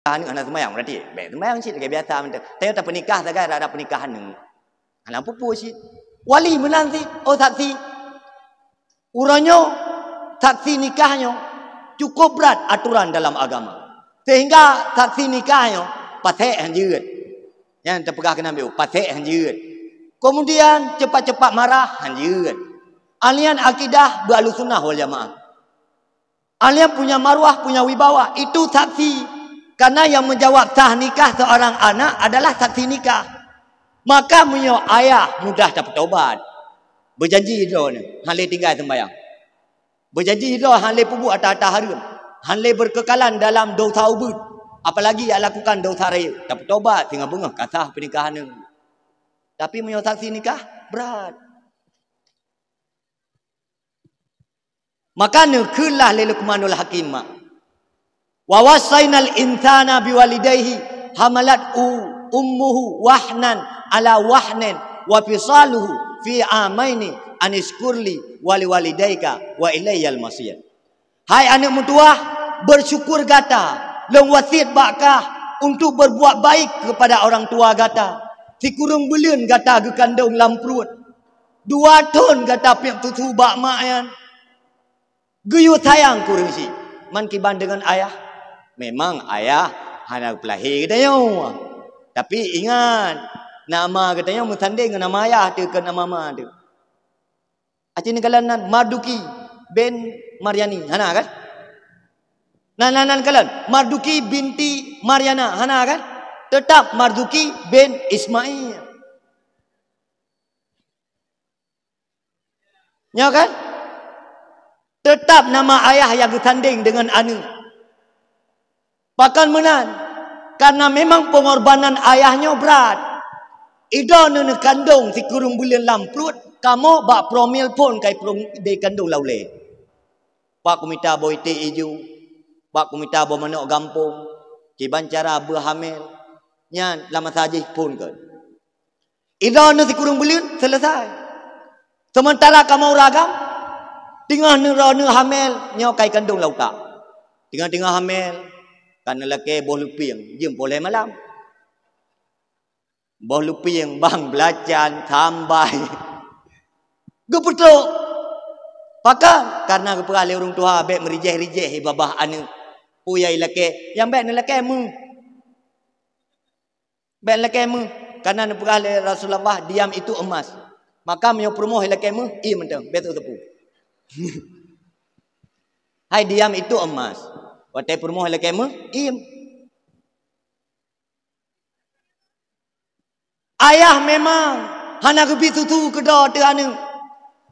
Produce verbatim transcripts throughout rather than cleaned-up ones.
Aneuk hana seumayang, berarti bèk seumayang cit lagèe biasa mantong. Tanyoe tapeunikah sagai rara peunikah aneuk. Hana peue-peue cit. Wali meunan cit, oh saksi. Uroe nyoe saksi nikah nyoe cukup brat aturan dalam agama. Sehingga saksi nikah nyoe pasék han jeuet. Nyan tapeugah keunan biôh, pasék han jeuet. Kemudian cepat-cepat marah han jeuet. Ahli akidah beu Ahlussunnah wal Jamaah. Ahli punya marwah, punya wibawa, itu saksi. Karena yang menjawab sah nikah seorang anak adalah saksi nikah. Maka meunyoe ayah mudah tapeutobat, beujanji droeneuh, han lé tinggai seumbayang. Beujanji droe han lé peubuet ata-ata hareuem, han lé beukeukalan dalam dosa ubeut, apalagi jak lakukan dosa rayeuk, tapeutobat singoh beungoh ka sah peunikahan nyoe. Tapi meunyoe saksi nikah, brat. Maka neukheun lah lé Luqmanul Hakim, mak, "Wa wassainal insana biwalidayhi hamalathu ummuhu wahnan ala wahnin wa fisaluhu fi amaini anisykur li wa liwalidaika wa ilaiyal masir." Hai aneuk meutuwah, beusyukur gata, lôn wasiet bak kah untuk berbuat baik kepada orang tua gata. Sikureueng buleuen gata geukandong lam pruet. Dua thon gata piep susu bak mak nyan. Geuyue sayang keu ureueng chik, man kiban deungon ayah. Memang ayah hana geupeulahé geutanyoe. Tapi ingat, nama geutanyoe meusandeng ngon nama ayah teuh, kon nama ma teuh. Aci neukalon nan Marduki bin Maryani, hana kan? Nan, nan, nan kalon Marduki binti Maryana, hana kan? Tetap Marduki bin Ismail. Nyo kan? Tetap nama ayah nyang geusandeng deungon aneuk. Pakon meunan? Karena memang pengorbanan ayah nyoe brat. Ido neuneuk kandong sikureueng buleuen lam pruet, kamoe bak promil phon kai prong-, dikandong lam ulèe. Bak kumita boh iték ijo, bak kumita boh manok gampông, kiban cara beuhamil, nyan lam masa jih phon keu. Ido neuh sikureueng buleuen, selesai. Sementara kamoe ureueng agam, teungoh neuh droeneuh hamil, nyoe kai kandong lam utak. Teungoh-teungoh hamil, ka neulakèe boh lupieng, jeuem poh lhèe malam. Boh lupieng, bang, beulacan, sambai. Geupeutrok. Pakon? Karena geupeugah lé ureueng tuha, bèk meurijèh-rijèh i babah aneuk. Peue nyang ilakèe, nyang bèk neulakèe meuh. Bèk lakèe meuh, karena neupeugah lé Rasulullah, "Diam itu emas." Maka meunyoe peurumoh lakèe meuh, iem mantong, bèk teupeue. Hai, diam itu emas. Watèe peurumoh lakèe meuh, iem. Ayah memang hana geubi susu keudroe teuh aneuk.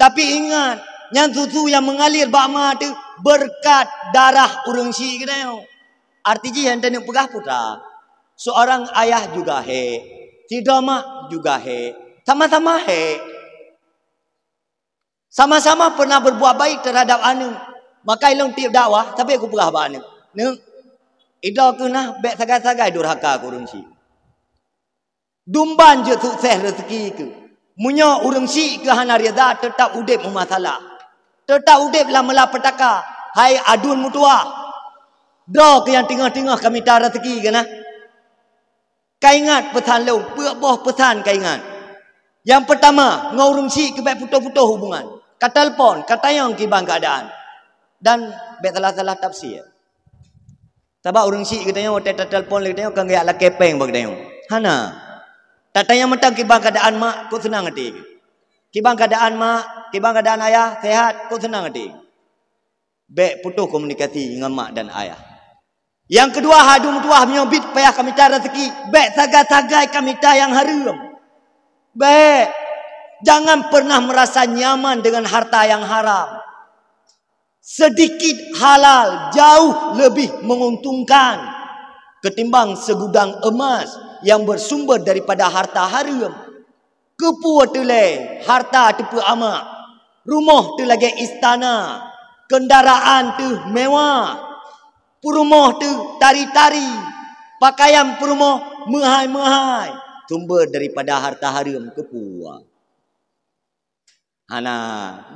Tapi ingat, nyan susu nyang meungalir bak ma teuh beureukat darah ureueng chik geutanyoe. Arti jih nyang taneuk peugah peue? Seorang ayah juga hèk, sidroe mak juga hèk, sama-sama hèk. Sama-sama pernah berbuat baik terhadap aneuk. Maka ilôn tiep dakwah, sabe kupeugah bak aneuk, "Neuk, ido keuh nah, bèk sagai-sagai durhaka keu ureueng chik." Dumban jeuet sukses rezeki keuh. Meunyoe ureueng chik keuh hana rida, teutap udép meumasalah. Teutap udép lam meulah peutaka. Hai aduen meutuwah, droe keuh nyang teungoh-teungoh ka mita rezeki keuh na. Ka ingat peusan lôn, peuet boh peusan ka ingat. Nyang peutama, ngon ureueng chik keuh bèk putôh-putôh hubungan. Ka telepon, ka tanyong kiban keuadaan. Dan bèk salah-salah tafsir. Sabab ureueng chik geutanyoe watèe tatelpon lé geutanyoe, kon geujak lakèe pèng bak geutanyoe. Hana. Tatanyong mantong kiban keuadaan mak, kok seunang até. Kiban keuadaan mak, kiban keuadaan ayah, sehat, kok seunang até. Bèk putôh komunikasi ngon mak dan ayah. Nyang keudua, hai aduen meutuwah, meunyoe bit payah ka mita rezeki, bèk sagai-sagai ka mita nyang hareuem. Bèk. Jangan pernah merasa nyaman dengan harta yang haram. Sedikit halal jauh lebih menguntungkan ketimbang segudang emas yang bersumber daripada harta haram. Keupeue teuh lé harta teupeu amak, rumoh teuh lagèe istana, kendaraan teuh mewah, peurumoh teuh tari-tari, pakaian peurumoh meuhai-meuhai, sumber daripada harta haram keupeue? Hana.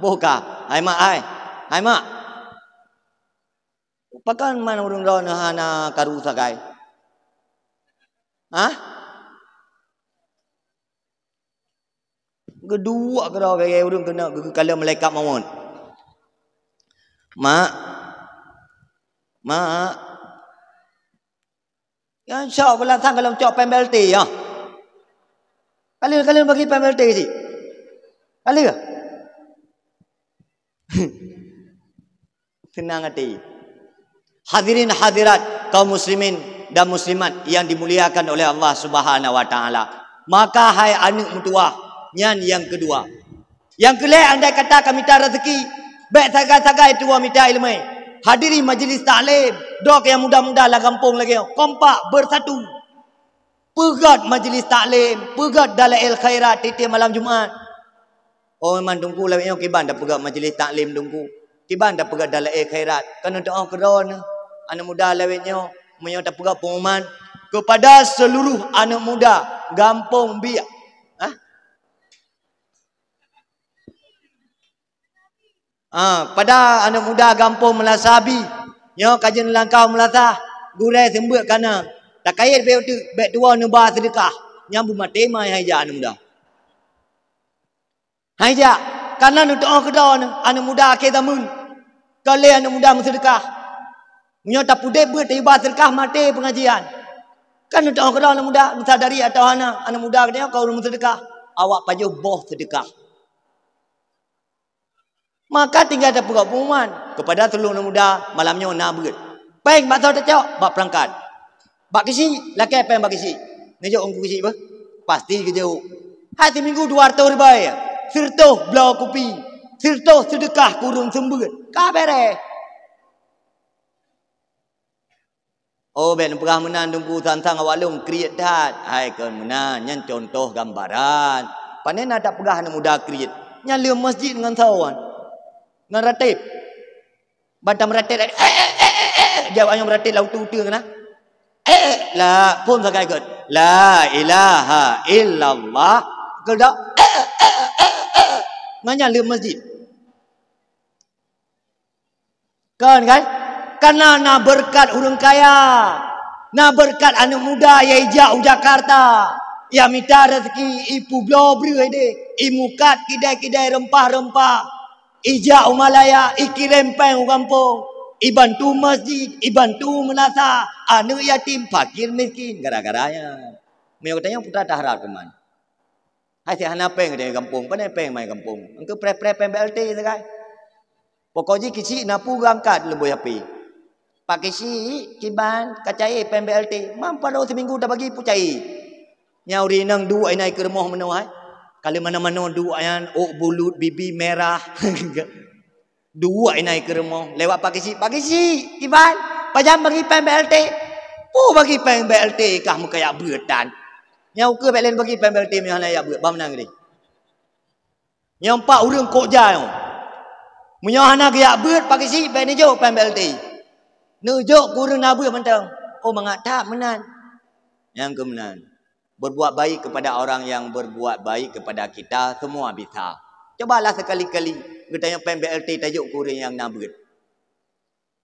Boh kah? Hai mak, hai. Hai mak. Pakon man ureueng droeneuh hana karu sagai? Hah? Geuduek keudroe bak ureuëng keuneuk geukalon malaikat mawöt. Mak. Mak. Nyan syok beulasang golom cok péng B L T nyoe. Ka lheueh, ka lheueh bagi péng B L T cit. Ka lheueh. Seunang até. Hadirin hadirat, kaum muslimin dan muslimat yang dimuliakan oleh Allah Subhanahu wa taala. Maka hai aneuëk meutuwah, nyan nyang keudua. Nyang keulhèe, andai kata ka mita raseuki, bèk sagai-sagai tuwoe mita iéleumé. Hadiri majlis taklim, droe nyang muda-muda lam gampông lagèe nyoe, kompak, beusatu. Peugöt majlis taklim, peugöt dalail khairat tiep-tiep malam Jumat. Oh, memang Teungku lawét nyoe kiban tapeugöt majlis taklim Teungku. Kiban tapeugöt dalail khairat. Kan teu'oh keudroe neuh, aneuëk muda lawét nyoe, meunyoe tapeugöt pengumuman kepada seluruh aneuëk muda gampông Biek. Hah? Ah, pada aneuëk muda gampông Meulasa Abi, nyoe ka jeuet neulangkah Meulasa, gurèe seumeubeuet ka na. Takayét bèk uteuk, bèk tuwoe neuba seudeukah. Nyan beumaté mai hai jak aneuëk muda. Hai jak, ka na neuteu'oh keudroe neuh, aneuëk muda akhé zameun. Ka lé aneuëk muda meuseudeukah. Meunyoe tapeudeh beuet tayuba seudeukah, maté peungajian. Kan neuteu'oh keudroe aneuëk muda, meusadari atawa hana, aneuëk muda geutanyoe ka ureuëng meuseudeukah. Awak pajoh boh seudeukah. Maka tinggai tapeugah pengumuman kepada seluruh aneuk muda, malam nyoe na beuet. Péng bak soe tacok? Bak peurangkat. Bak keuchik, lakèe péng bak keuchik. Neujok ngon keuchik beuh? Pasti geujok. Hai siminggu dua ratus ribèe, sireutôh bloe kupi, sireutôh seudeukah keu ureueng seumeubeuet. Ka bèrèh. Oh, bèk neupeugah meunan, Teungku, sang-sang awak lôn kriet that. Hai kon meunan, nyan contoh gambaran. Pane na tapeugah aneuk muda kriet. Nyan lheueh masjid ngon soe nyan? Ngon ratib. Ban tameuratéb, eh, eh, eh, eh, eh. Jaweueb ayong meuratéb lam uteue-uteue keunan. Eh, eh, la, phon sagai göt. La ilaha illallah. Keudak, eh, eh, eh, eh, eh. Ngon nyan lheueh masjid. Kon kan? Kareuna na beureukat ureueng kaya, na beureukat aneuk muda nyang ijak u Jakarta, nyang mita raseuki, ipeubloe breueh ideh, imukat kidai-kidai reumpah-reumpah, ijak u Malaya, ikirém péng u gampông, ibantu masjid, ibantu meunasah, aneuk yatim, fakir miskin, gara-gara nyan. Meunyoe geutanyoe peue taharap teuma? Hai si hana péng di gampông, pane péng mai gampông. Engkeu preh-preh péng B L T sagai. Pokok jih keuchik na peue geuangkat leumbôi H P. Pak keuchik, kiban ka cair péng B L T. Mam padub siminggu tabagi peue cair. Nyan ureueng inong duek inan ikeue rumoh meunoe hai. Ka lheueh manoe-manoe duek nyan, ôk bulut, bibi merah. Duek inan ikeue rumoh, lewat Pak Keuchik, "Pak Keuchik, kiban, pajan bagi péng B L T?" "Peue bagi péng B L T kah meukajak beuet tan? Nyang ukeue bèk lé bagi péng B L T meunyoe hana jak beuet, ban meunan keudeh. Nyoe pat ureueng kok jai nyoe. Meunyoe hana geujak beuet Pak Keuchik, bèk neujok péng B L T. Neujok keu ureueng na beuet mantong." "Oh, mangat that meunan." Nyang keu meunan. Berbuat baik kepada orang yang berbuat baik kepada kita, semua bisa. Cobalah sekali-kali geutanyoe péng B L T tajok keu ureueng nyang na beuet.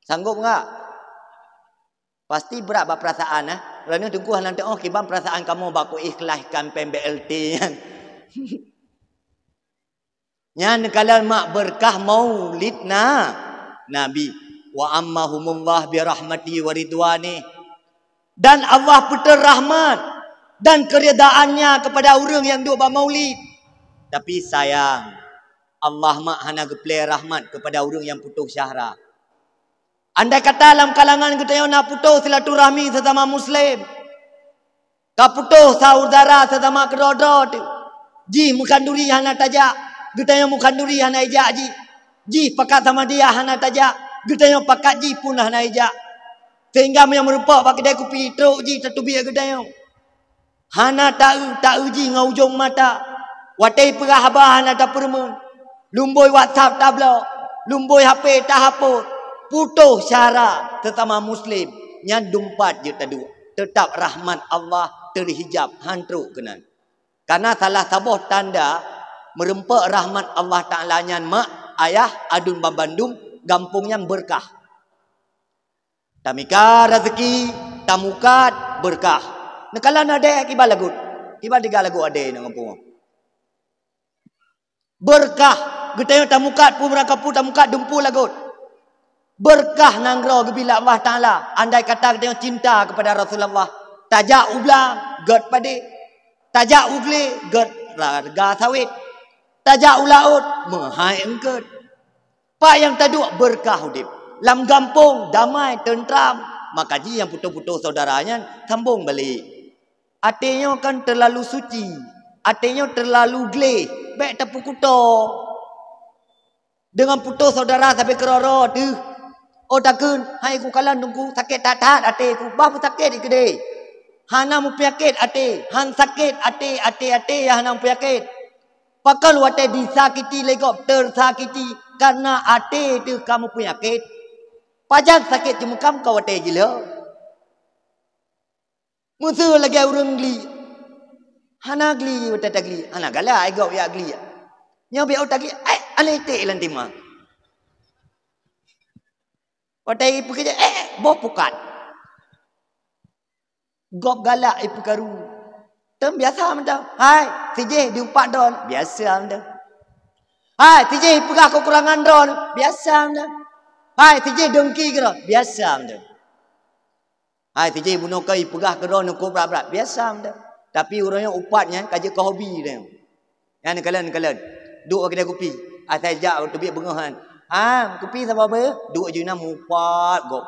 Sanggob enggak? Pasti brat bak perasaan, eh. Lagèe Teungku hana teu'oh kiban perasaan kamoe bak ku ikhlaskan péng B L T nyan. Nyan neukalon mak beureukat Maulid na-, Nabi. "Wa ammahumullah bi rahmati wa ridwani." Dan Allah peutrön rahmat dan keuridaan-Nya keupada ureueng nyang duek bak Maulid. Tapi sayang, Allah mak hana geuplé rahmat keupada ureueng nyang putôh syahra. Andai kata lam kalangan geutanyoe na putôh silaturahmi sesama muslim, ka putôh saudara sesama keudroe-droe teuh, jih meukhanduri hana tajak, geutanyoe meukhanduri hana ijak jih. Jih pakat Samadiyah hana tajak, geutanyoe pakat jih pun hana ijak. Sehingga meunyoe meurumpok bak keudè kupi, trok jih tateubiet geutanyoe. Hana taeu, taeu jih ngon ujong mata. Watèe peugah haba hana tapeureumeun. Lumbôi WhatsApp tablok, lumbôi H P tahapot. Putôh syahra sesama muslim, nyan dum pat jeuet taduek. Teutap rahmat Allah teuhijab, han trok keunan. Kareuna salah saboh tanda meurumpok rahmat Allah Taala nyan mak, ayah, aduen banmandum, gampông nyan beureukat. Tamika raseuki, tamukat beureukat. Neukalon adé kiban lagot. Kiban tiga lagot adé nang gampông. Beurkah, geutanyoe tamukat, peue meurangkapeue tamukat dumpue lagot. Beurkah nanggroe geubri lé Allah Taala, andai kata geutanyoe cinta keupada Rasulullah. Tajak u blang, gét padé. Tajak u glé, gét raga sawét. Tajak u laôt, meuhai eungkôt. Pat nyang taduek beurkah udép. Lam gampông damai teunteram, maka jih nyang putôh-putôh syedara nyan sambông balek. Até nyoe kan teulalu suci, até nyoe teulalu gleh, bék tapeukuto. Deungon putôh syedara sabe keudroe-droe teuh. Oh takheun, hai kukalon teungku, sakét that-that até ku, bah peusakét i keudéh. Hana meupeunyakét até, han sakét até, até, até nyang hana meupeunyakét. Pakon watée disakiti lé gob teusakiti kareuna até teuh ka meupeunyakét? Pajan sakét ceumeukam ka watée jilhô? Meuseu lagée ureuëng glik. Hana glik watée taglik, hana galak i gob jak glik. Nyoe bieu taglik, eh, aneuk iték lam tima. Watée ipeukeujah, eh, boh pukat. Gob galak ipeukaru. Tem biasa mantong. Hai, sijih diumpat droe, biasa mantong. Hai, sijih ipeugah kekurangan droe, biasa mantong. Hai, sijih dengki keudroe, biasa mantong. Hai, sijih bunoe keu ipeugah keudroe neuko brat-brat, biasa mantong. Tapi ureuëng nyang upat nyan ka jeuet keu hobi deh. Nyan neukalon, neukalon. Duek bak keudè kupi. Asai jak teubiet beungoh nyan. Ha, kupi saboh beuh? Duek jih na mupat gob.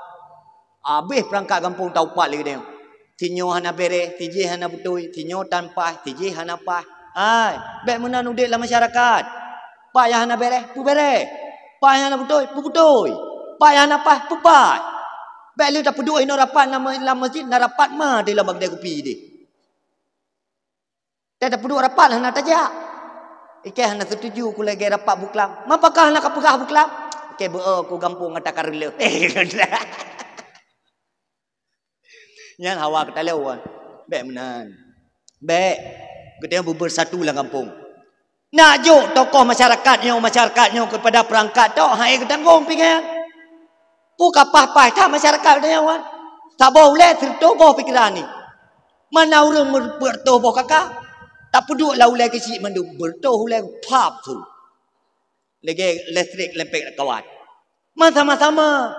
Abéh peurangkat gampông taupat lé geutanyoe. Sinyoe hana bèrèh, sijih hana beutôi, sinyoe tan paih, sijih hana paih. Hai, bèk meunan udép lam masyarakat. Paih nyang hana bèrèh, peubèrèh. Paih nyang hana beutôi, peubeutôi. Paih nyang hana paih, peupaih. Bèk lé tapeuduek inoe rapat lam, lam masjid, na rapat ma di lam bak keudè kupi deh. Teuh tapeuduek rapat hana tajak. Ikei hana setuju ku lagèe rapat buklam. Mapakah hana kapeugah buklam? Ikei beu-o ku gampông ata kareuleuh. Nyan hawa keutaloe. Bèk meunan. Bèk. Geutanyoe beubeursatu lam gampông. Nak jok tokoh masyarakat nyoe, masyarakat nyoe keupada peurangkat tok, hai geutanggong pingan. Peue ka paih-paih that masyarakat geutanyoe, wan? Saboh ulèe sireutôh boh pikeran ni. Mana ureueng meureupeuk reutôh boh kaka? Tapeuduek lam ulèe keuchik mandum, beureutoh ulèe phap su. Lagèe listrik lempek kawat. Sama-sama,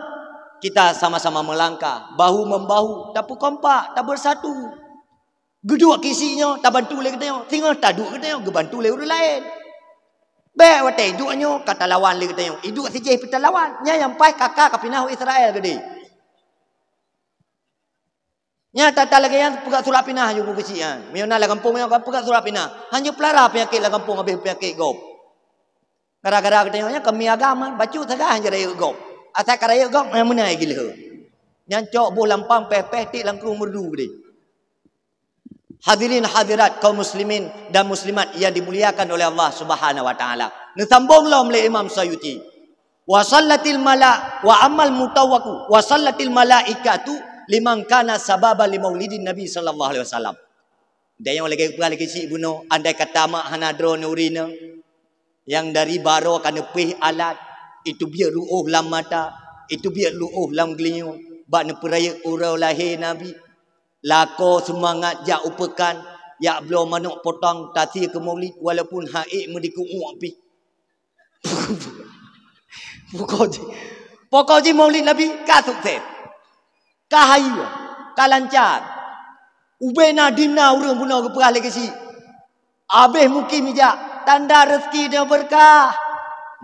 kita sama-sama melangkah, bahu membahu, tapeukompak, tabersatu. Geuduek kisi nyoe tabantu lé geutanyoe, singoh taduek geutanyoe geubantu lé ureueng laén. Bèk watèe iduek nyoe ka talawan lé geutanyoe, iduek sijih pih talawan. Nyan nyang paih kaka kapinah u Israel keudéh. Nyan that-that lagèe nyan peugah surat pinah ju keuchik nyan. Meunyoe na lam gampông nyoe ka peugah surat pinah. Hanjeuet peulara peunyakét lam gampông habéh peunyakét gob. Gara-gara geutanyoe nyan kami agam nyan, bacut sagai hanjeuet rayeuk gob. Asai ka rayeuk gob, nyan meunan gilheueh. Nyan cok boh lampang péh-péh tiek lam krueng meureudu keudéh. Hadirin hadirat kaum muslimin dan muslimat yang dimuliakan oleh Allah Subhanahu wa taala. Neusambong lom lé Imam Suyuti. Wa sallatil mala-, wa ammal mutawwaku, wa sallatil malaikatu liman kana sababan li maulidin Nabi sallallahu alaihi wasallam. Dan nyang lagèe peugah lagèe cit bunoe, andai kata mak hana droeneuh ureueng inong, nyang dari baroe ka neupéh alat, iteubiet ruoh lam mata, iteubiet ruoh lam geulinyueng, bak neupeurayeuk uroe lahé Nabi. Lakoe seumangat jak u peukan, jak bloe manok potong tasie keu Maulid, walaupun han ék meudikeuek pih. Pokok jih, pokok jih Maulid Nabi ka sukses, ka hayeue, ka lancar. Ubé na di na ureueng bunoe geupeugah lé geuchik. Abéh mukim ijak, tanda reuzeki dan beureukat.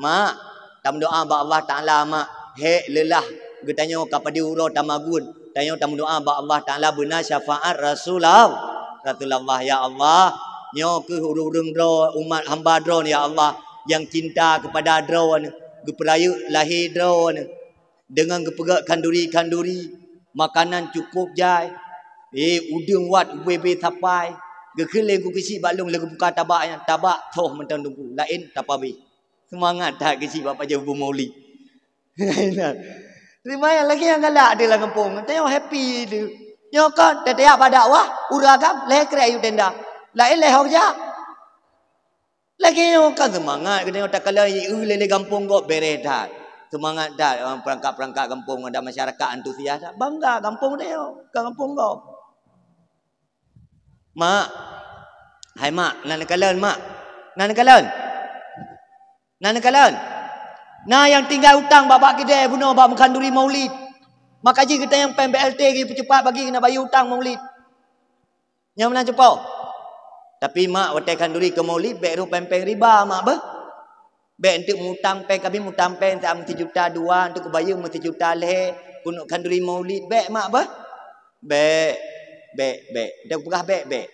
Mak, tameudoa bak Allah Taala, mak. Hék leulah geutanyoe ka padé uroe tamagun. Tanyoe tameudoa bak Allah Taala beuna syafaat Rasulullah. Rasulullah, ya Allah, nyoe keuh ureueng-ureueng droe, umat hamba droeneuh, ya Allah, nyang cinta keupada droeneuh, geupeurayeuk lahé droeneuh. Deungon geupeugöt khanduri-khanduri, makanan cukôp jai. Eh, udeueng wat ubé-bé sapai. Geukheun lé geuchik bak lôn lé geubuka tabak nyan, tabak toh mantong teungku, laén tapabéh. Seumangat that geuchik bak pajoh bu Maulid. Teuma nyang lagèe nyang galak di lam gampông, tanyoe happy tu. Nyoe kon, teuh tajak bak dakwah, ureueng agam lhèe krek ayue tenda. Laén lhèe ho geujak. Lagèe nyoe ka seumangat geutanyoe takalon ié lé-lé gampông gob bèrèh that. Seumangat that, eh, peurangkat-peurangkat gampông dan masyarakat antusias that. Bangga gampông tanyoe, ka gampông gob. Mak. Hai mak, na neukalon, mak. Na neukalon. Na neukalon. Na nyang tinggai utang bak, bak keudè bunoe bak meukhanduri maulid. Maka jih geutanyoe péng B L T geupeucepat bagi keuneuk bayeue utang maulid. Nyan meunan cupo. Tapi mak, watèe khanduri keu maulid, bèk rôh péng-péng riba mak beuh. Bèk eunteuk mutang péng, kami mutang péng, sa meusijuta dua, eunteuk kubayeue meusijuta lhèe, keuneuk khanduri maulid, bèk mak beuh. Bèk, bèk, bèk. Dak peugah bèk, bèk.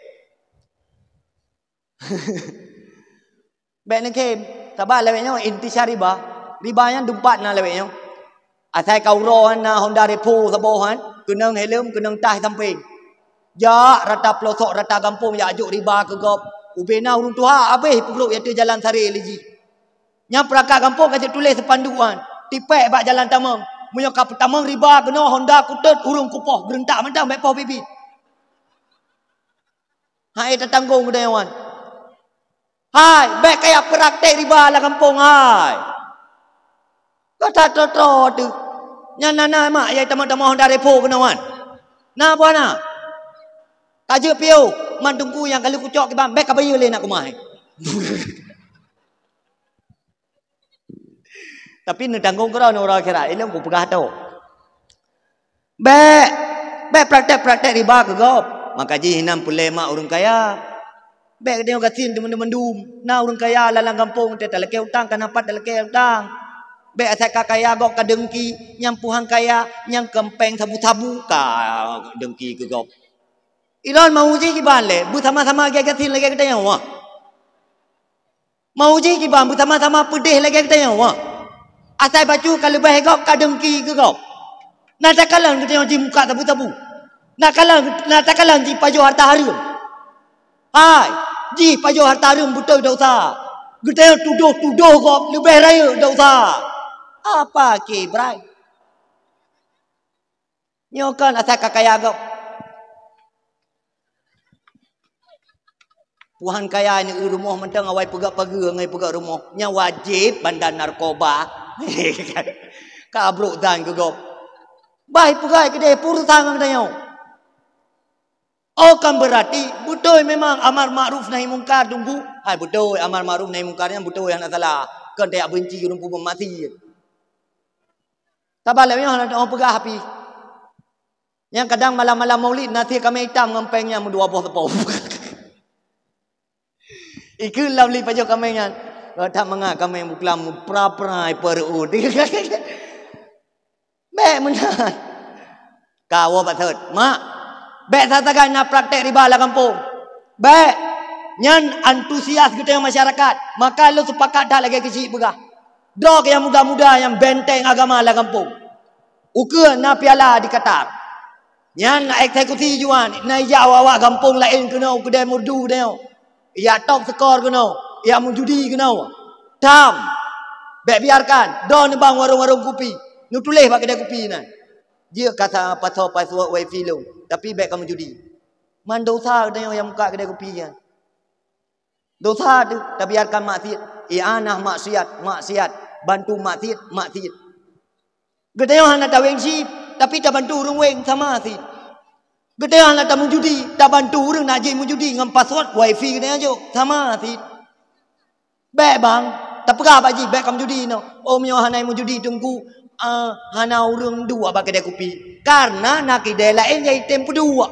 Bèk neukhém. Saba lawét nyoe intisar riba. Riba nyan dumpat na lawét nyoe. Asai ka uroe han na Honda Revo saboh han, keunong helm, keunong tas sampéng. Jak rata peulosok, rata gampông jak jok riba keu gob. Ubé na ureueng tuha habéh peugrôp ateueh jalan saré lé jih. Nyan peurangkat gampông ka jeuet tuléh seupanduek han, tipék bak jalan tamong. Meunyoe ka peutamong riba keunoe Honda kutot ureueng kupoh, geureuntak mantong bèk poh biet-biet. Hai tatanggong keu dewan. Hai, bèk kaya praktek riba lam gampông hai. Ka that troe-troe teuh. Nyan na, na mak yai tamong-tamong Honda Revo keunoe wan. Na buah na. Ka jeuet piôh, man teungku nyang ka lheueh kucok kiban, bèk ka bayeue lé nak keumah. Tapi neutanggong keudroe nibak uroe akhirat, ilôn kupeugah toh. Bèk, bèk praktek-praktek riba keu gob. Maka jih inan peureulèe mak ureueng kaya. Bèk geutanyoe gasien teuma mandum. Na ureueng kaya lam gampông teuh talakèe utang, ka na pat talakèe utang. Bèk asai ka kaya gob ka dengki, nyang puhan kaya, nyang keu péng sabu-sabu ka dengki keu gob. Ilôn mau jih kiban lé, beusama-sama gasien lagèe geutanyoe. Mau jih kiban beusama-sama peudeh lagèe geutanyoe. Asai bacut ka leubeh gob ka dengki keu gob. Na takalon geutanyoe jih muka tabu-tabu. Na kalon, na takalon jih pajoh harta hareuem. Hai, jih pajoh harta hareuem beutôi desya. Geutanyoe tudoh-tudoh gob leubeh rayeuk desya. Apa keu brai? Nyoe kan asai ka kaya gob. Puhan kaya nyoe rumoh mantong awai peugah pageue ngon peugah rumoh. Nyan wajéb banda narkoba. Ka brok dan keu gob. Bah peugah keudeh peurusan ngon geutanyoe. Oh kan berarti beutôi memang amar makruf nahi mungkar teungku. Hai beutôi amar makruf nahi mungkar nyan beutôi hana salah. Kon tajak beunci ureueng peubuet maksiet. Saba lé nyoe hana peugah api. Nyang kadang malam-malam Maulid nasi kamé itam ngon péng nyang meudua boh teupông. Ikeu lam li pajoh kamé nyan. Gata mangat kamé buklam pra-pra ipeureuut. Bèk meunan. Ka woe batot. Mak, bèk sasagai na praktek riba lam gampông. Bèk. Nyan antusias geutanyoe masyarakat. Maka lôn sepakat that lagèe keuchik peugah. Droe nyang muda-muda nyang benteng agama lam gampông. Ukeue na piala di Qatar. Nyan na eksekusi juan, na ija awak-awak gampông laén keunoe u keudè murdu keunoe. Ija top skor keunoe, ija meujudi keunoe. Tham. Bèk biarkan, droe neubang warong-warong kupi. Neutuléh bak keudè kupi nyan. Jeuet ka sa pasoe password wifi lôn, tapi bèk ka meujudi. Man dosa geutanyoe nyang muka keudè kupi nyan. Dosa teuh tabiarkan maksiet, i'anah maksiat, maksiat, bantu maksiet, maksiet. Geutanyoe hana taweng cit, tapi tabantu ureueng weng sama cit. Geutanyoe hana tameujudi, tabantu ureueng nak jih meujudi ngon password wifi geutanyoe jok sama cit. Bèk bang, tapeugah bak jih bèk ka meujudi nyoe. Oh meunyoe hana meujudi teungku, ah, hana ureueng duek bak keudè kupi. Karena na keudè laén nyang item peuduek.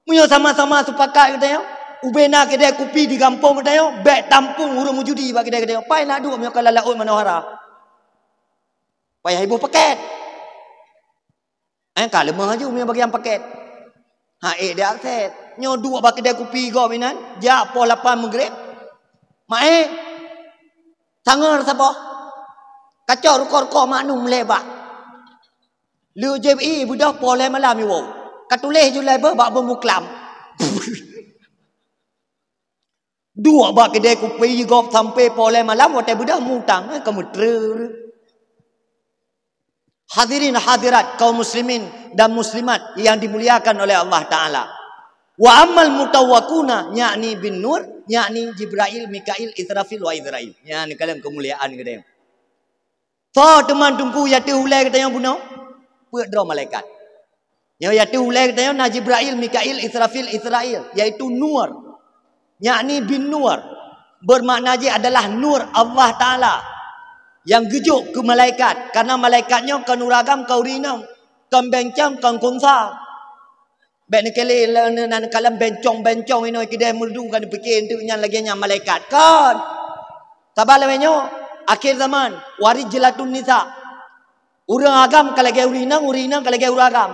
Meunyoe sama-sama sepakat geutanyoe, ubé na keudè kupi di gampông geutanyoe, bèk tampung ureueng meujudi bak keudè geutanyoe. Pai na duek meunyoe ka lam laôt manohara. Payah iboh paket. Eh, ka leumoh laju meunyoe bagian paket. Ha, eh, dia akses. Nyoe duek bak keudè kupi gob inan, jak poh lapan Maghrib. Maé. Sangar saboh. Kacok rukok-rukok maknum lé bak. Lheueh jép ie beudôh poh lhèe malam iwoe. Ka tuléh julai beuh bak beumu klam. Duek bak keudè kupi gob sampoe poh lhèe malam watèe beudôh mutang, eh, ka meutreu. Hadirin hadirat kaum muslimin dan muslimat yang dimuliakan oleh Allah Taala. Wa ammal mutawwakuna, yakni bin nur, yakni Jibrail, Mikail, Israfil wa Izrail. Nyan kalon keumuliaan geutanyoe. Soe teuma teungku nyang teuh ulèe geutanyoe bunoe? Peuet droe malaikat. Nyoe yaitu ulée geutanyoe na Jibrail, Mikail, Israfil, Israil, yaitu Nur. Yakni bin Nur. Bermakna jih adalah Nur Allah Taala nyang geujok keu malaikat. Karena malaikat nyoe kon ureuëng agam, kon ureuëng inong, kon bencong, kon unsa. Bék neukalon, neukalon bencong-bencong inoe keudeh meureudu ka neupike enteuk nyan lagée nyan malaikat. Kon. Saban lawét nyoe, akhir zaman, warijlatun nisa. Ureuëng agam ka lagée ureuëng inong, ureuëng inong ka lagée ureuëng agam.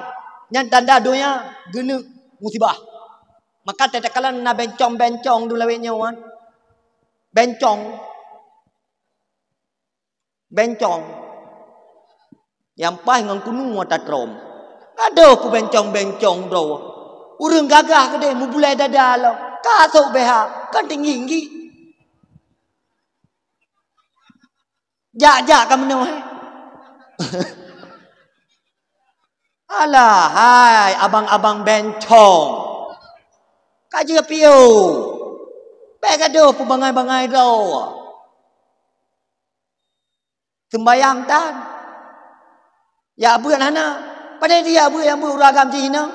Nyan tanda donya geuneuk musibah. Maka takalon na bencong-bencong dum lawét nyoe kan. Bencong. Bencong. Nyang paih ngon kunu mata trom. Adoh, peubencong-bencong droe. Ureuëng gagah keudeh meubulai dada lom. Ka sôk B H, kan tinggi-tinggi. Jak-jak ka meunoh, eh. Alah, hai abang-abang bencong. Ka jeuet piôh. Bék gadoh peubangai-bangai droe. Seumbayang tan. Jak beuet hana. Padahai jak beuet nyang beuet ureuëng agam jih inong.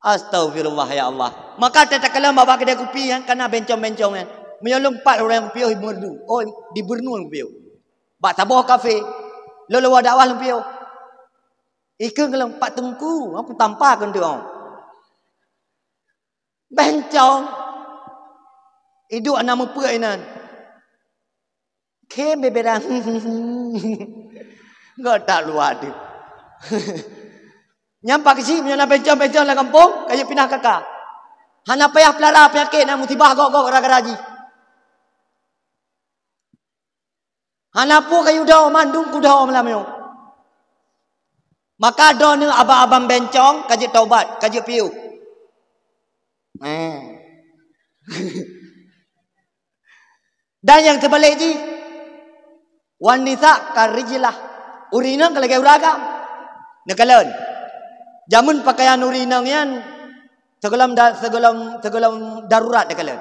Astaghfirullah ya Allah. Maka takalon bak keudè kupi nyan ka na bencong-bencong nyan. Meunyoe lôn pat ureuëng nyang kupiôh di Meurdu. Oh, di Beurnu lôn kupiôh. Bak saboh kafe. Lôn lôn dakwah lôn piôh. Ikeu ngon lôn pat teungku, aku tampa keu enteuk. Bencong. Iduek na meupeuet inan. Khem beberan. Enggak tak luar tu. Nyang pakai cit meunyoe na bencong-bencong lam gampông, ka jeuet pinah kaka. Hana payah peulara peunyakét na musibah gok-gok gara-gara jih. Hana peue kayue dho, mandum kudho malam nyoe. Maka droeneuh abang-abang bencong ka jeuet taubat, ka jeuet piôh. Eh. Dan nyang teubalek jih, wan nisa karijlah. Ureuëng inong ka lagée ureuëng agam. Neukalon. Jameun pakaian ureuëng inong nyan sigohlom da-, sigohlom, sigohlom darurat neukalon.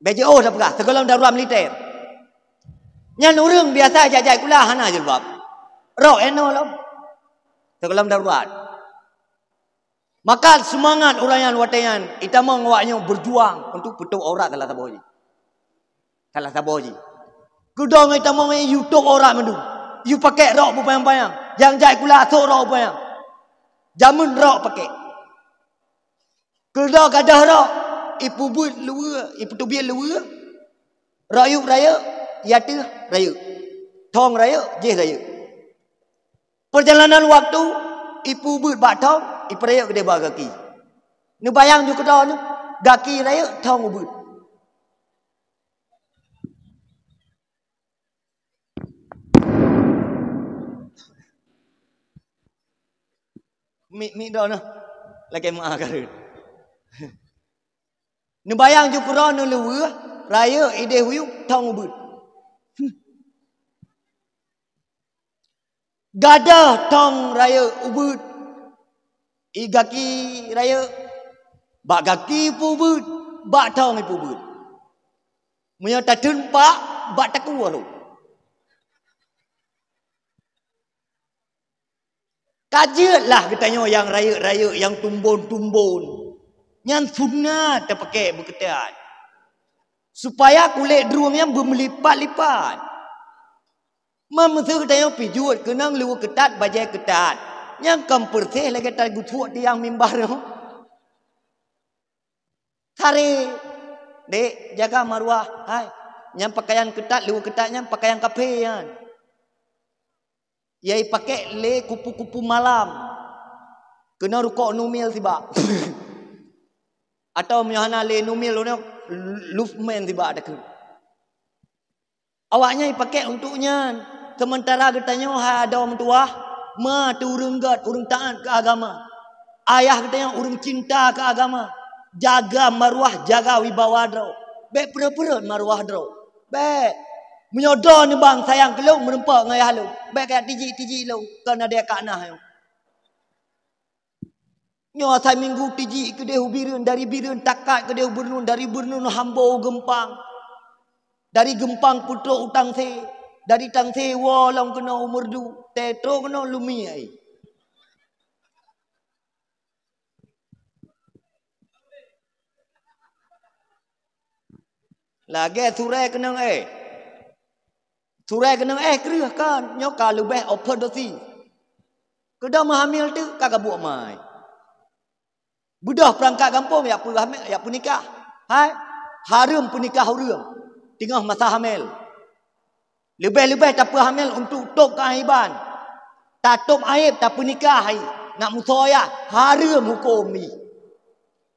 Bék jiôh tapeugah, sigohlom darurat militer. Nyan ureuëng biasa jak-jak sikula hana jilbab. Rok inoe lom. Sigohlom darurat. Maka seumangat ureuëng nyan watée nyan, itamong awak nyoe beujuang untuk peutôp aurat salah saboh jih. Salah saboh jih. Keudong itamong nyan yue tôp aurat mandum. Yue pakék rok beupanyang-panyang. Nyang jak sikula sôk rok beupanyang. Jameun rok pakék. Keudroe gadôh rok, ipeubeuet luweue, ipeuteubiet luweue, rayeuk-rayeuk, i ateueh rayeuk, thong rayeuk, jéh rayeuk. Peurjalanan waktu, ipeubeuet bak thong, iperayeuk keudeh bak gaki. Neubayang ju keudroe nyoe, gaki rayeuk, thong ubeuet. Mik, mik droeneuh. Lakée meu'ah ka rhot. Neubayang ju keudroe nyoe luweue, rayeuk ideh huyup thong ubeuet. Gadôh thong rayeuk ubeuet. I gaki rayeuk, bak gaki ipeubeuet, bak thong ipeubeuet. Meunyoe tateun pak, bak takue lom. Ka jeuet lah geutanyoe nyang rayeuk-rayeuk, nyang tumbon-tumbon. Nyan sunat tapakék beukeutat. Supaya kulét drueng nyan beumeulipat-lipat. Meumeuseue geutanyoe pih jeuet keunong luweue keutat, bajée keutat. Nyang kon peureséh lagée tageusuek tiang mimbar nyoe. Sare, dek, jaga maruah. Hai, nyang pakaian keutat, luweue keutat nyan pakaian kafé nyan. Yai pakék lé kupu-kupu malam. Keunong rukok Numil sibak. Atau meunyoe hana lé Numil, Lufman sibak takheun. Awaknyan ipakék untuk nyan. Seumeuntara geutanyoe hai adoe meutuwah, ma teuh ureuëng gét, ureuëng taát keu agama. Ayah geutanyoe ureuëng cinta keu agama. Jaga maruah, jaga wibawa droe. Bék peureuet-peureuet maruah droe. Bék. Meunyoe droe neubang sayang keu lôn, meureumpok ngon ayah lôn, bék kajak tijik-tijik lôn, kon adé kak nah nyoe. Nyoe asai minggu tijik keudeh u Bireuen, dari Bireuen takat keudeh u Beurneuen, dari Beurneuen hambô u Geumpang, dari Geumpang peutrok u Tangse. Dari Tangse woe lom keunoe u Meureudu, teutrok keunoe lumi ai. Lagèe surée keunong éh. Surée keunong éh kreueh kan, nyoe ka leubeh open dosis. Keudroe meuhamil teuk ka gabuek mai. Beudôh peurangkat gampông jak peuhamil, jak peunikah. Hai, hareuem peunikah ureueng teungoh masa hamil. Leubeh-leubeh tapeuhamil untuk tôb keuaiban. Tatôb aéb, tapeunikah hai, nak musoyah, hareuem huköm jih.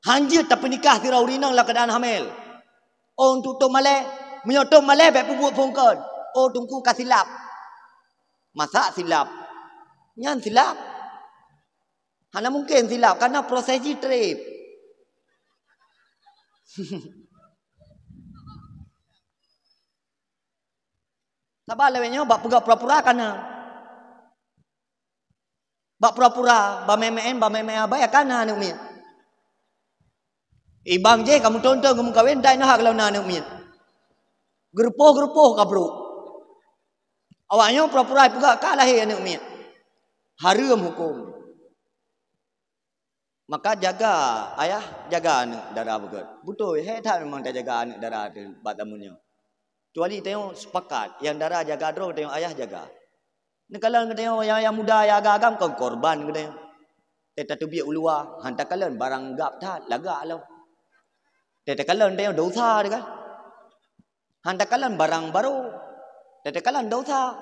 Hanjeuet tapeunikah sidroe ureueng inong lam keuadaan hamil. Oh, untuk tôb malée, meunyoe tôb malée bèk peubuet phôn kön. Oh, teungku ka silap. Masa silap? Nyan silap. Hana mungken silap, karena proses jih trép. Saban lawét nyoe bak peugah pura-pura kana. Bak pura-pura, bak meu'en-meu'en, bak meu'en-meu'en abai kana aneuk miet. Ibang jih ka meuthon-thon geumeukawen, dai na hak lom na aneuk miet. Geureupôh-geureupôh ka brôk. Awak nyoe pura-pura peugah ka lahé aneuk miet. Hareuem huköm. Maka jaga ayah, jaga aneuk dara beugöt. Beutôi, hék that memang tajaga aneuk dara teuh bak tameun nyoe. Kecuali tanyoe sepakat, nyang dara jaga droe, tanyoe ayah jaga. Neukalon geutanyoe nyang, nyang muda nyang agam-agam kon korban geutanyoe. Teuh tateubiet u luwa, han takalon barang gab that, lagak lom. Teuh takalon tanyoe dosa teuh kan. Han takalon barang barô. Teuh takalon dosa.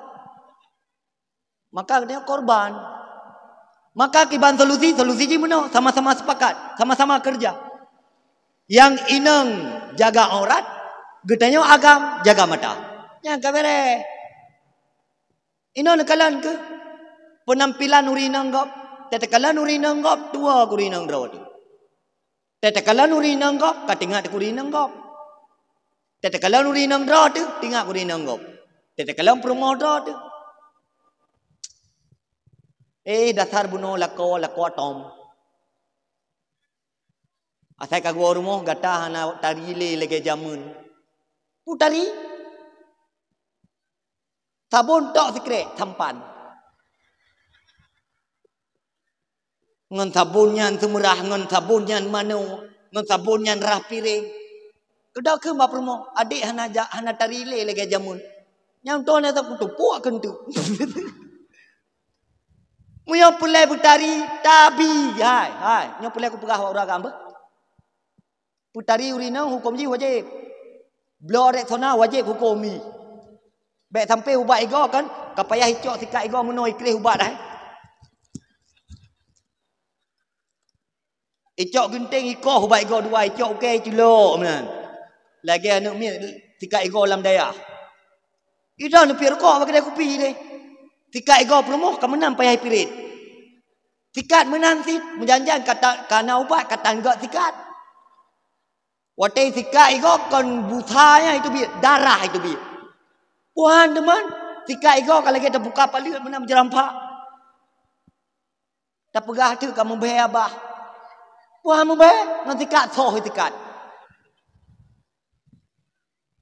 Maka geutanyoe korban. Maka kiban solusi, solusi jih meunoe, sama-sama sepakat, sama-sama kerja. Nyang inong jaga aurat, geutanyoe agam jaga mata. Nyan ka beres. Inong neukalon keuh penampilan ureueng inong gob, teuh takalon ureueng inong gob, tuwoe keu ureueng inong droe teuh. Teuh takalon ureueng inong gob, ka teuingat keu ureueng inong gob. Teuh takalon ureueng inong droe teuh, teuingat keu ureueng inong gob. Teuh takalon peurumoh droe teuh. Eh, dasar bunoe lakoe, lakoe atom. Asai ka geuwoe rumoh, gata hana tari lé lagèe jameun. Peue tari? Sabon tok sikrek sampan. Ngon sabon nyan seumeurah, ngon sabon nyan manoe, ngon sabon nyan rhah piréng. Keudok keuh bak peurumoh, adék hana ja-, hana tari lé lagèe jameun. Nyang toh na sapeue teupok keuneuk. Meunyoe peureulèe beutari, tabi, hai, hai. Nyoe peureulèe kupeugah bak ureueng agam beuh. Peutari ureueng inong huköm jih wajéb. Bloe Rexona wajéb huköm jih. Bèk sampoe ubat igoe kan, ka payah icok sikat igoe meunoe ikreh ubat, hai. Icok geunteng ikoh ubat igoe dua, icok ukèe iculok meunan. Lagèe aneuk miet sikat igoe lam dayah. Idong neupiep rukok bak keudè kupi deh. Sikat igoe peurumoh ka meunan payah ipirit. Sikat meunan cit, meujan-jan ka ta-, ka na ubat ka tan göt sikat. Watèe sikat igoe kon busa nyan iteubiet, darah iteubiet. Puhan teuma, sikat igoe ka lagèe tabuka paleuet meunan meujarampak. Tapeugah teuk ka meubèe abah. Puhan meubèe ngon sikat soh sikat.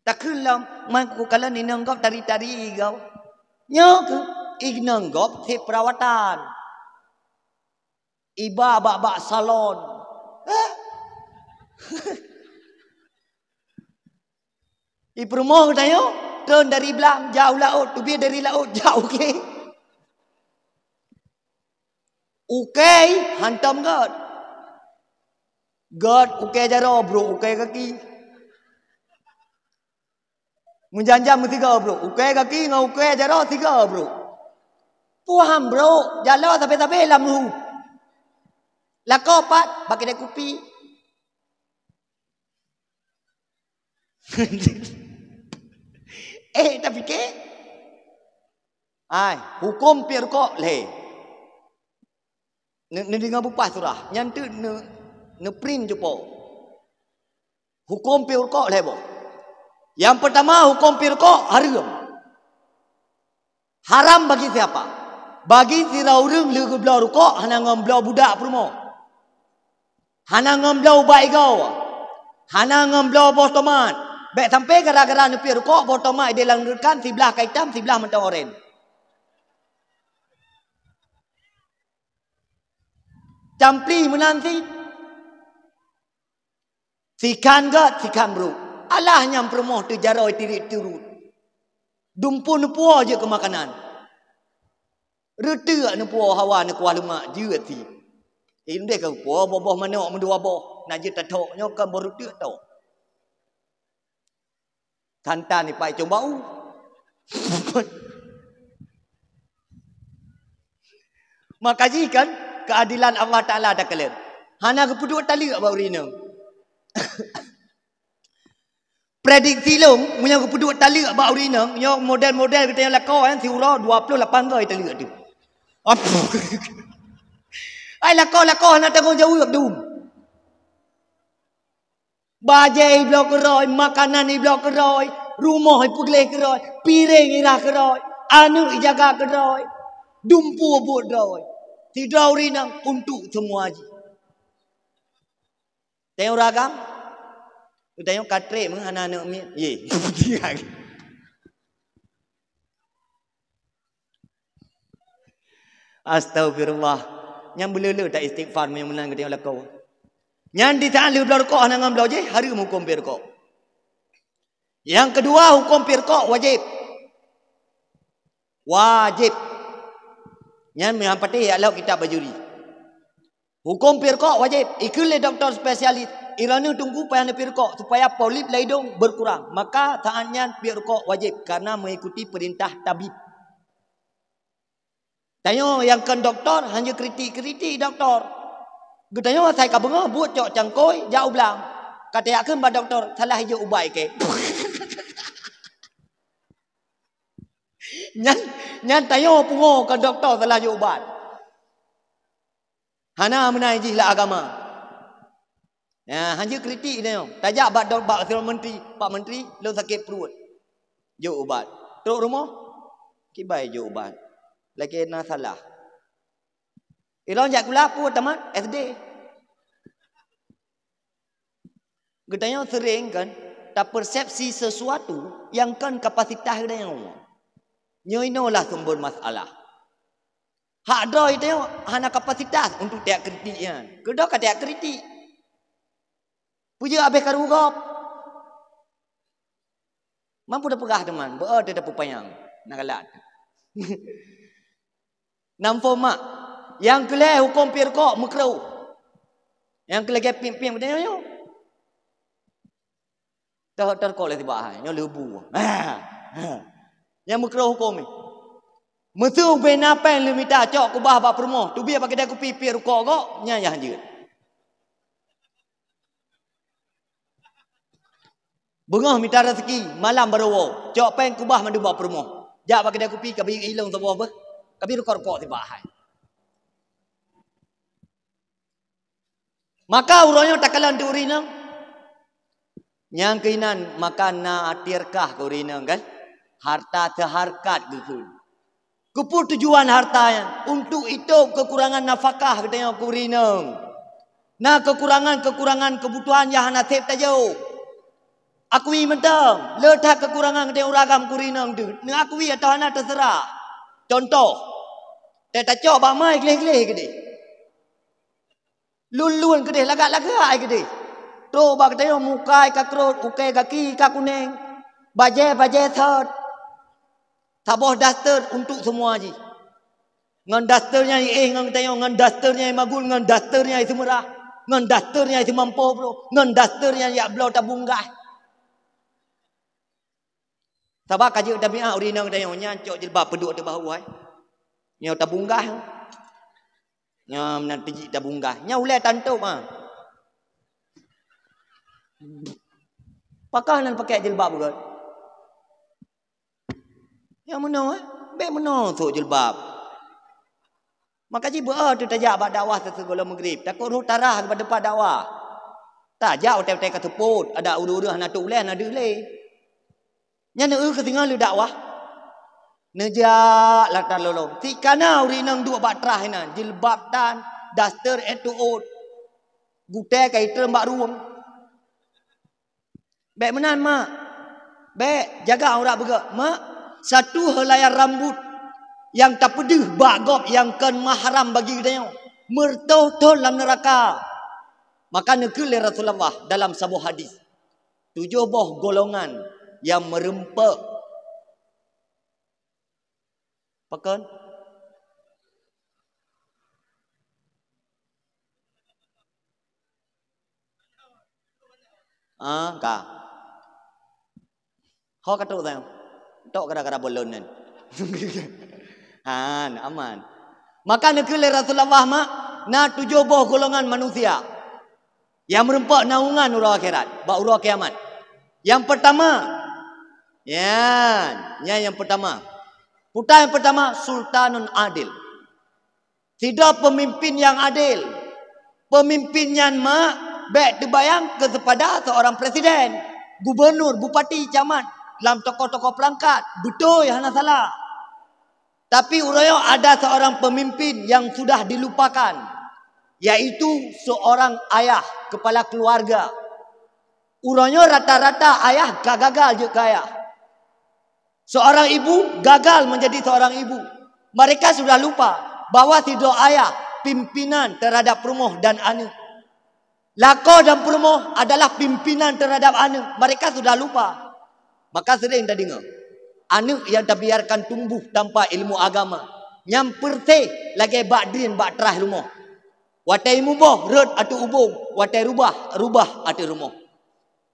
Takheun lom, man kukalon inong gob tari-tari igoe. Nyoe keuh inong gob cit peurawatan. Iba bak-bak salon. Hah? Ipeurumoh geutanyoe, trôn dari blang, jak u laôt, teubiet dari laôt, jak u kèe. Ukèe hantom göt. Göt ukèe jaroe, brôk ukèe gaki. Meujan-jan meusigoe brôk. Ukèe gaki ngon ukèe jaroe sigoe brôk. Puhan brôk, jaloe sabe-sabe lam leuhu. Lakoe pat bak keudè kupi. Eh, tapike? Ai, huköm piep rukok lhèe. Ne-, neudeungoe beupaih surah. Nyan teuk ne-, neuprint cupo. Huköm piep rukok lhèe boh. Nyang peurtama, huköm piep rukok hareuem. Haram bagi siapa? Bagi sidroe ureueng lheueh geubloe rukok hana ngon bloe budak peurumoh. Hana ngon bloe ubat igoe. Hana ngon bloe boh tomat. Bèk sampai gara-gara neupiep rukok, boh tomat idéh lam reukan, siblah ka itam, siblah mantong oren. Campli meunan cit. Sikhan gèt, sikhan brôk. Alah nyang peurumoh teujaroi tirit-tirit. Dumpeue neupuwoe jeuet keu makanan. Reuteuk neupuwoe hawa neukuah leumak jeuet cit. Indeh ka puwoe boh-boh manok meudua boh. Na jeuet tathok nyoe kan boh reuteuk tok. Santan ipai cong bau. Maka jih kan keadilan Allah Taala takalon. Hana geupeuduek taleuek bak ureueng inong. Prediksi lôn, meunyoe geupeuduek taleuek bak ureueng inong, nyoe model-model geutanyoe lakoe, eh, siuroe dua ploh lapan goe taleuek tu. Ai lakoe-lakoe hana tanggong jaweueb dum. Bajèe ibloe keurôi, makanan ibloe keurôi, rumoh ipeugleh keurôi, piréng irah keurôi, aneuk ijaga keurôi, dumpeue buet droe. Sidroe ureueng inong untuk seumua jih. Tanyoe ureueng agam, tanyoe ka trép meuhana aneuk miet. Ye. Astagfirullah. Nyan beuleuleue ta istighfar meunyoe meunan geutanyoe lakoe. Nyan di saat lheueh bloe rukok hana ngon bloe jih, hareuem hukôm piep rukok. Nyang keudua, hukôm piep rukok wajéb. Wajéb. Nyan meuhan patéh yak lhok kitab Bajuri. Hukôm piep rukok wajéb. Ikheun lé doktor spesialis, droeneuh teungku payah neupiep rukok supaya polip lam idông beukurang. Maka saat nyan piep rukok wajéb karena mengikuti perintah tabib. Tanyoe nyang kon doktor, hana kritik-kritik doktor. Geutanyoe asai ka beungoh buet cok cangkôi jak u blang. Ka tajak kheun bak doktor, salah ijok ubat kèe. Nyan, nyan tanyoe pungo kon doktor salah jok ubat. Hana meunan jih lam agama. Nah, hana kritik tanyoe. Tajak bak dok-, bak sidroe menteri, "Pak Menteri, lôn sakét pruet." Jok ubat. Trok rumoh, kiban jok ubat. Lakèe na salah. Ilôn jak sikula peue tamat S D. Geutanyoe sering kan tapersepsi sesuatu nyang kon kapasitas geutanyoe. Nyoe inoe lah sumber masalah. Hak droe tanyoe hana kapasitas untuk tajak kritik nyan. Keudroe ka tajak kritik. Peujeuet habéh karu gob. Mampu tapeugah teuma, beu teuh tapeupanyang. Na galak. Nam phom mak. Nyang keu lhèe hukôm piep rukok meukruh. Nyang keu lagèe piep-piep geutanyoe nyoe. Teuh-, teuh rukok lé sibak hai, nyoe leubu. Nyang meukruh hukôm nyoe. Meuseu ubé na péng lheueh mita cok keubah bak peurumoh, teubiet bak keude kupi piep rukok gok, nyan nyang jeuet. Beungoh mita raseuki, malam barô woe, cok péng keubah mandum bak peurumoh. Jak bak keude kupi, ka bri ilông saboh beuh, ka bri rukok-rukok sibak hai. Maka uroe nyoe takalon di ureueng inong. Nyang keuinan maka na tirkah keu ureueng inong kan? Harta teuhareukat geukheun. Keupeue tujuan harta nyan? Untuk itôb keukurangan nafakah geutanyoe keu ureueng inong. Na keukurangan-keukurangan keubutuhan nyang hana sép tajôk. Akui mantong, le that keukurangan geutanyoe ureueng agam keu ureueng inong deuh. Neuakui atawa hana teuseurah. Contoh, tacok bak ma gleh-gleh keudeh. Lôn-lôn keudeh, lagak-lagak ai keudeh. Trok bak geutanyoe muka ai ka krot, ukèe gaki ka kunèng. Bajèe-bajèe sot. Saboh daster untuk seumua jih. Ngon daster nyang iéh ngon geutanyoe, ngon daster nyang imagun, ngon daster nyang iseumeurah, ngon daster nyang iseumampo broh, ngon daster nyang jak bloe tabunggaih. Saba ka jeuet tabiat ureueng inong geutanyoe nyan cok jilbab peuduek ateueh bahu hai. Nyoe tabunggaih. Nyoe meunan teujik tabunggaih. Nyoe ulèe tantôb ha. Pakon hana pakèk jilbab gèt? Nyang meunoe, eh? Bèk meunoe sôk jilbab. Maka jih beu teuh tajak bak dakwah sigohlom Maghrib. Takot roh tarah bak teumpat dakwah. Tajak watèe-watèe ka seupôt, adak ureueng-ureueng hana tôp ulèe, hana deuh lé. Nyan neueu keu singoh lheueh dakwah. Neujak latra lolong. Sikana ureueng inong duek bak trah inan, jilbab tan, daster ék teuôt. Gutèe ka itreun bak rueng. Bèk meunan, mak. Bèk, jaga aurat beugèt. Mak, satu helaian rambut nyang tapeudeuh bak gob nyang kon mahram bagi geutanyoe, meureutoh thôn lam neuraka. Maka neukheun lé Rasulullah dalam saboh hadis, tujoh boh golongan nyang meureumpok. Pakon? Ah, ka. Ho ka trok sayang. Tok gara-gara bolon nyan. Han, aman. Maka neukheun lé Rasulullah, mak, na tujoh boh golongan manusia nyang meureumpok naungan uroe akhirat, bak uroe kiamat. Nyang peurtama, nyan, nyan nyang peurtama. Peue nyang peurtama, sultanun adil. Sidroe peumimpin nyang adil. Peumimpin nyan, mak, bèk teubayang keu seupada seurang presiden, gubunur, bupati, camat, lam tokoh-tokoh peurangkat, beutôi hana salah. Tapi uroe nyoe ada seurang peumimpin nyang sudah dilupakan, yaitu seurang ayah, kepala keluarga. Uroe nyoe rata-rata ayah ka gagal jeuet keu ayah. Seorang ibu gagal menjadi seorang ibu. Mereka sudah lupa bahwa sidroe ayah pimpinan terhadap peurumoh dan aneuk. Lakoe dan peurumoh adalah pimpinan terhadap aneuk. Mereka sudah lupa. Maka sering tadeungoe, aneuk nyang tabiarkan tumbuh tanpa ilmu agama, nyan peureséh lagèe bak drien bak traih rumoh. Watèe muboh rhot ateueh ubông, watèe rubah, rubah ateueh rumoh.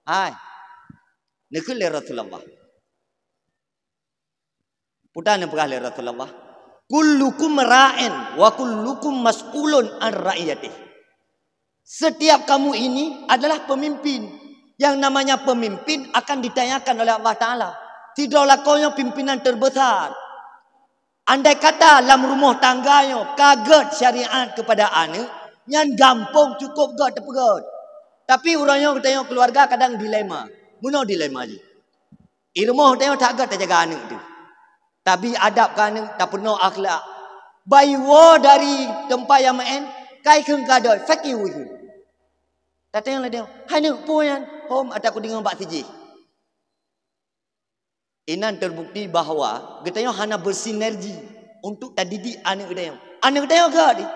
Hai, neukheun lé Rasulullah. Peue nyang peugah lé Rasulullah, "Kullukum ra'in wa kullukum mas'ulun an ra'iyatih." Setiap kamu ini adalah pemimpin. Yang namanya pemimpin akan ditanyakan oleh Allah Taala. Sidroe lakoe nyoe pimpinan terbesar. Andai kata lam rumoh tangga nyoe ka gèt syariat kepada aneuk, nyan gampông cukôp gèt teupeugèt. Tapi uroe nyoe geutanyoe keuluwarga kadang dilema. Meunoe dilema jih. I rumoh tanyoe that gèt tajaga aneuk teuh. Tabi adab keu aneuk, tapeurunoe akhlak. Ban iwoe dari teumpat nyang meu'en, kai kheun keu adoe, "Fakih wujud." Tatanyong lé tanyoe, "Hai neuk, peue nyan?" "Hom, ata kudeungoe bak sijih." Inan terbukti bahwa geutanyoe hana bersinergi untuk tadidik aneuk geutanyoe. Aneuk geutanyoe gèt jih.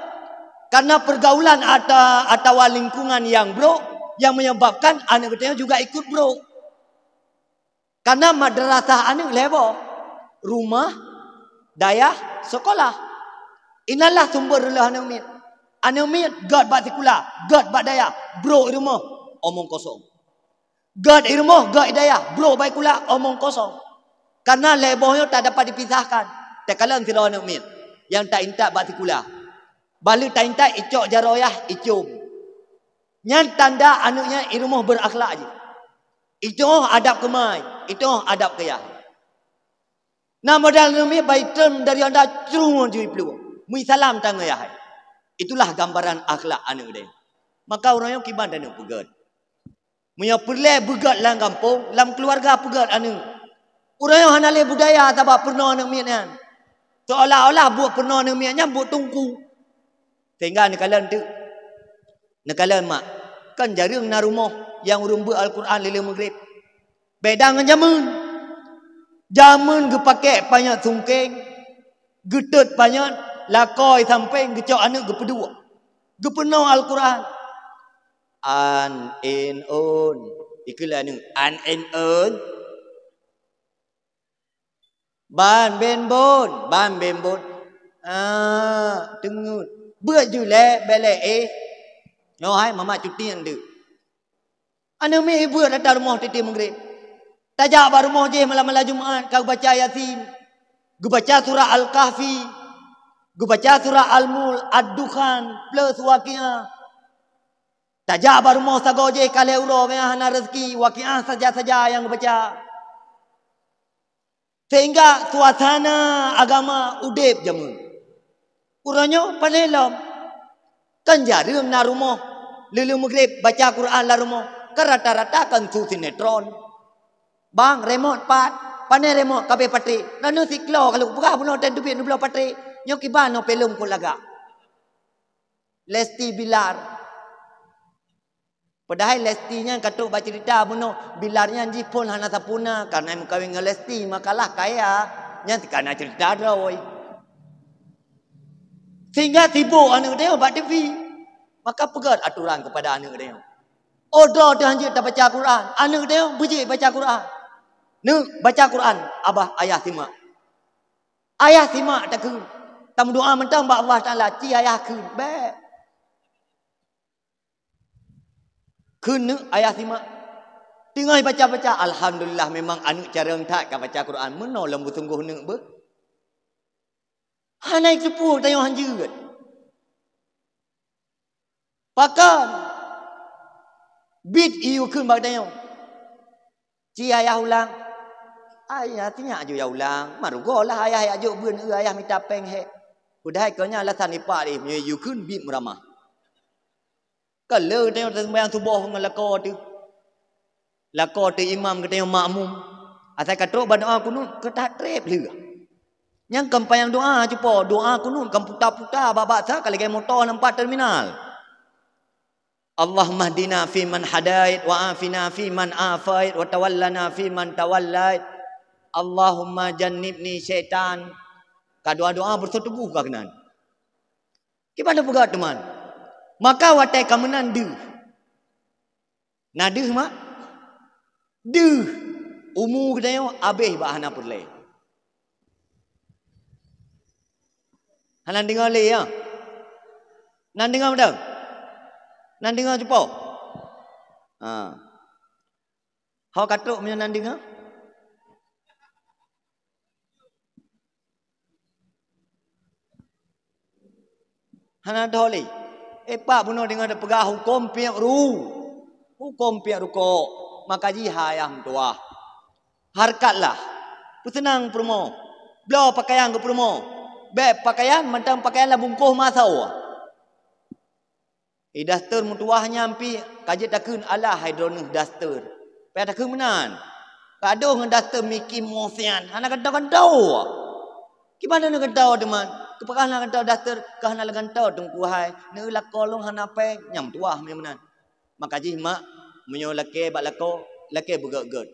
Karena pergaulan ata-, atawa lingkungan yang brok yang menyebabkan aneuk geutanyoe juga ikut brok. Karena madrasah aneuk lhèe boh, rumah, dayah, sekolah. Inan lah sumber reuloh aneuk miet. Aneuk miet gèt bak sikula, gèt bak dayah, brok i rumoh, omong kosong. Gèt i rumoh, gèt i dayah, brok bak sikula, omong kosong. Karena lhèe boh nyoe tak dapat dipisahkan. Takalon sidroe aneuk miet nyang taintat bak sikula. Balu taintat icok jaroe yah, icôm. Nyan tanda aneuk nyan i rumoh berakhlak jih. Itu'oh adab keu mai, itu'oh adab keu yah. Na modal aneuk miet bai trön dari Honda crung jih iplueng. Meusalam tanyoe yah hai. Itulah gambaran akhlak aneuk deh. Maka uroe nyoe kiban tanyoe peugèt. Meunyoe peureulèe beugèt lam gampông, lam keuluwarga peugèt aneuk. Uroe nyoe hana lé budaya sabab peurunoe aneuk miet nyan. Seolah-olah buet peurunoe aneuk miet nyan buet teungku. Sehingga neukalon teuk. Neukalon mak, kan jareueng na rumoh nyang ureueng beuet Al-Quran lé-lé Maghrib. Beda ngon jameun. Jameun geupakèk panyöt sungkeng, geutot panyöt, lakoe sampéng, geucok aneuk geupeuduek. Geupeurunoe Al-Quran. An, in, un. Ikheun lé aneuk, an, in, un. Ban, ben, bon, ban, ben, bon. Ah, teungeut. Beuet ju lé, bèk lé, eh. Nyoe hai mamat cuti nyan deuek. Aneuk miet beuet ata rumoh tiep-tiep Maghrib. Tajak bak rumoh jih malam-malam Jumat ka geubaca Yasin. Geubaca surah Al-Kahfi. Geubaca surah Al-Mulk, Ad-Dukhan, plus Waqiah. Tajak bak rumoh sagoe jih ka lhèe uroe nyan hana rezeki, Waqiah saja-saja nyang geubaca. Sehingga suasana agama udép jameun. Uroe nyoe pane lom. Kan jareueng na rumoh, lheuh-lheuh Maghrib baca Quran lam rumoh, kan rata-rata kan su sinetron. Bang, remote pat, pane remote ka abéh patrek. Nanu siklo kalau peugah bunoe tem teubiet neubloe patrek. Nyoe kiban nyoe filem kon lagak. Lesti Bilar. Padahai Lesti nyan ka trok bak cerita bunoe, Bilar nyan jih phon hana sampurna, karena meukawen ngon Lesti, makalah kaya. Nyan kana cerita droe. Sehingga sibok aneuk tanyoe bak T V. Maka peugah aturan kepada aneuk tanyoe. Oh, droe teuh hanjeuet tabaca Quran, aneuk tanyoe beujeuet baca Quran. Neuk, baca Quran, abah, ayah simak. Ayah simak takheun. Tameudoa mantong bak Allah Taala, ci ayah kheun. Bèk. Kheun neuk, ayah simak. Teungoh baca-baca, alhamdulillah, memang aneuk carông that ka baca Quran. Meunoe lom beusunggoh neuk beuh. Hana jiteupeue tanyoe hanjeuet. Pakon? Bit iyue kheun bak tanyoe. Ci ayah ulang. Ayah, sinyak ju ya ulang. Marugoe lah ayah jak jok beuen, eu, ayah mita péng hék. Padahai kon nyan alasan ipak deh, meunyoe iyue kheun bit meuramah. Ka lheueh tanyoe taseumayang suboh ngon lakoe teuh. Lakoe teuh imam, geutanyoe makmum. Asai ka trok bak doa kunut, ka that treb lheueh. Nyan kon panyang doa cupo, doa kunut kon puta-puta bak-bak sa ka lagèe moto lam pat terminal. Allahummahdina fiman hadait, wa afina fiman afait, wa tawallana fiman tawallait. Allahumma jannibni syaitan. Ka doa-doa beuseutubuh ka keunan. Kiban peugah teuma. Maka watèe ka meunan deuh. Na deuh, mak? Deuh. Umu geutanyoe abéh bak hana peureulèe. Hana deungoe lé, ya? Na deungoe beutôi? Na deungoe cupo? Ha. Ho ka trok meunyoe na deungoe? Hana tho lé. Eh, pak bunoe deungoe tapeugah hukôm piep ru. Hukôm piep rukok. Maka jih hai ayah meutuwah. Hareukat lah. Peuseunang peurumoh. Bloe pakaian keu peurumoh. Bèk pakaian, mantong pakaian lam bungkôh masoe. Eh, daster meutuwah nyan pih ka jeuet takheun alah hai droeneuh daster. Payah takheun meunan. Ka dong ngon daster Mickey Mouse nyan, hana gantoe-gantoe. Kiban droeneuh gantoe teuma? Keupeugah hana gantoe daster, ka hana lé gantoe teungku hai. Neu lakoe lôn hana péng, nyang meutuwah meunan. Maka jih mak, meunyoe lakèe bak lakoe, lakèe beugèt-gèt.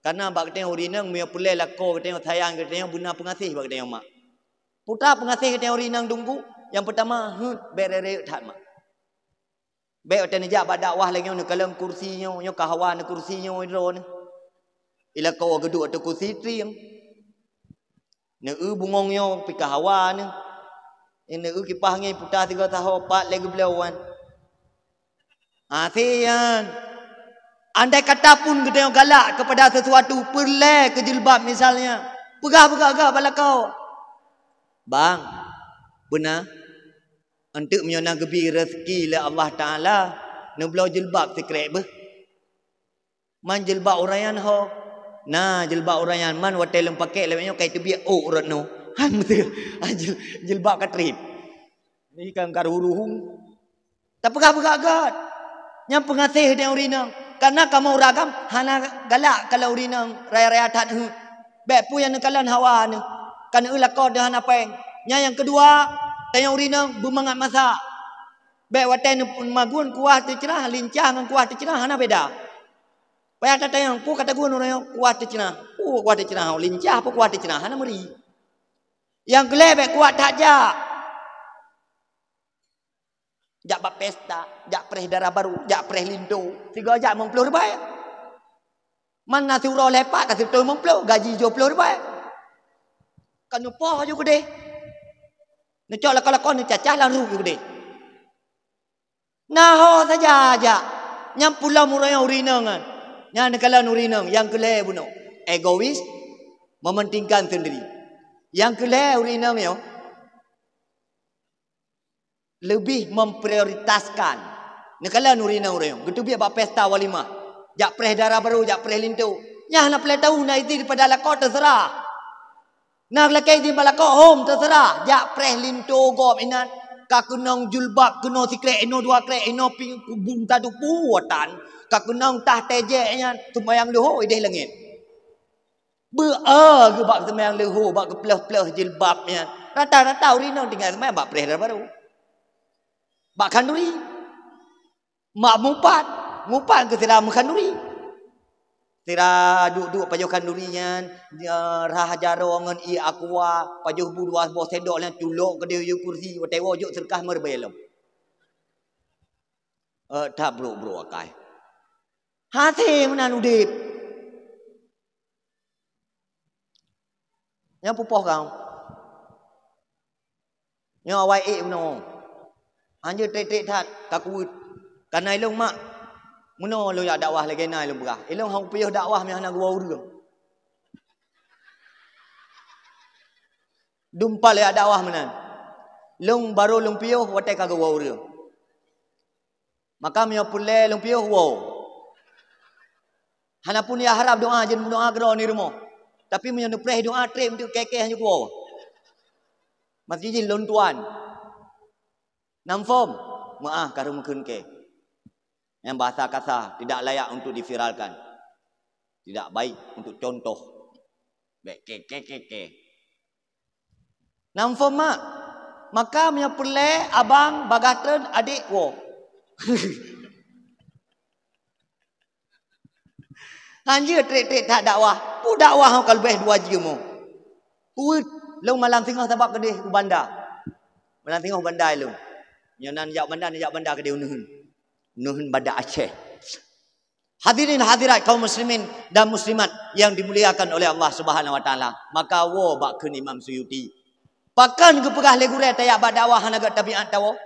Karena bak geutanyoe ureueng inong, meunyoe peureulèe lakoe geutanyoe sayang geutanyoe, beuna peungaséh bak geutanyoe mak. Putra peungaséh geutanyoe ureueng inong teungku, nyang peutama, heuet bèk rayeuk-rayeuk that mak. Bèk watèe neujak bak dakwah lagèe nyoe neukalon kursi nyoe, nyoe ka hawa neu kursi nyoe droeneuh. Ilakoe geuduek ateueh kursi trieng. Neu bungong nyoe pih ka hawa neu. Neu kipah angén puta sigoe saho pat lé geubloe wan. Ha, sian. Andai kata pun geutanyoe galak keupada sesuatu, peureulèe keu jilbab misalnya, peugah beugah-gah bak lakoe, "Bang, beuna, eunteuk meunyoe na geubi reuzeki lé Allah Taala, neubloe jilbab sikrek beuh." Man jilbab ureueng nyan ho? Na jilbab ureueng nyan, man watèe lôn pakèk lagèe nyoe ka iteubiet ôk rot nyoe. Han meuteuk. Ah, jil-, jilbab ka trép. Nyoe kan ka ruhu-ruhu. Tapeugah-peugah gèt. Nyang peungaséh deh ureueng inong. Karena kamoe ureueng agam hana galak kalon ureueng inong raya-raya that, heuet. Bèk peue nyang neukalon hawa neuh. Ka neu lakoe deuh hana péng. Nyang, nyang keudua, tanyoe ureueng inong beumangat masak. Bèk watèe neumagun kuah teuceunah, lincah ngon kuah teuceunah hana beda. Payah tatanyong, peue ka tagun uroe nyoe kuah teuceunah? Peue kuah teuceunah? Lincah peue kuah teuceunah? Hana meuri. Nyang keu lhèe bèk kuat that jak. Jak bak pesta, jak preh dara barô, jak preh linto. Sigoe jak limong ploh ribèe. Man na siuroe lhèe pat ka sireutôh limong ploh, gaji jôh ploh ribèe. Ka neupoh aju keudeh. Neucok lakoe-lakoe neucacah lam ruek aju keudeh. Na ho saja jak. Nyang peulom ureueng inong nyan. Nyang neukalon ureueng inong nyang keu lhèe bunoe. Egois, mementingkan sendiri. Nyang keu lhèe ureueng inong nyoe leubeh memprioritaskan. Neukalon ureueng inong, ureueng inong geuteubiet bak pesta walimah. Jak preh dara barô, jak preh linto. Nyan hana peureulèe tahu na idhin daripada lakoe, teuseurah. Na lakèe idhin bak lakoe, hom teuseurah, jak preh linto gob inan, ka keunong jilbab, keunoe sikrek, inoe dua krek, inoe pieng kubung tatupu tan, ka keunong tah tejek nyan, seumayang leuhô ideh langèt. Beu-e geuh bak seumayang leuhô, bak geupleuh-pleuh jilbab nyan. Rata-rata ureueng inong tinggai seumayang bak preh dara barô. Bak khanduri. Mak mupat. Mupat keu sira meukhanduri. Sira duek-duek pajoh khanduri nyan, eh, rhah jaroe ngon ié aqua, pajoh bu dua boh sendok nyan culok keudéh yue kursi, watée woe jok seudeukah meureubée lom. Eh, that brok-brok akai. Hasé meunan udeb. Nyoe pupoh kau. Nyoe awai ék bunoe. Hanjeuet trek-trek that ka kuweuet. Kana ilong mak, meunoe lôn jak dakwah lagée na ilong peugah. Ilong hana kupiôh dakwah meuhana geuwoe ureuëng. Dumpat lôn jak dakwah meunan. Long barô lôn piôh watée ka geuwoe ureuëng. Maka meunyoe peureulée lôn piôh woe. Hana pun ya harab doa, jeuet meudoa keudroe ni rumoh. Tapi meunyoe neupreh doa treb untuk keke hanya kuwoe. Masih jih lôn tuan. Nam phom, meuah ka rumeukheun ke. Yang bahasa kasar tidak layak untuk diviralkan. Tidak baik untuk contoh. Bek ke ke ke ke. Nam phom mak. Maka meunyoe peureulée abang bagah treun adek woe. Hanjeuet trek-trek that dakwah. Peue dakwah ka leubeh dua jeuem. Kuweuet lôn malam singoh sabab keudeh u Banda. Malam singoh Banda lôn. Nyoe nan jak Banda, nan jak Banda keudeh uneuen. Uneuen Banda Aceh. Hadirin hadirat kaum muslimin dan muslimat yang dimuliakan oleh Allah Subhanahu wa taala, maka woe bak kheun Imam Suyuti. Pakon geupeugah lé gurée tajak bak dakwah hana gét tabiat tawoe?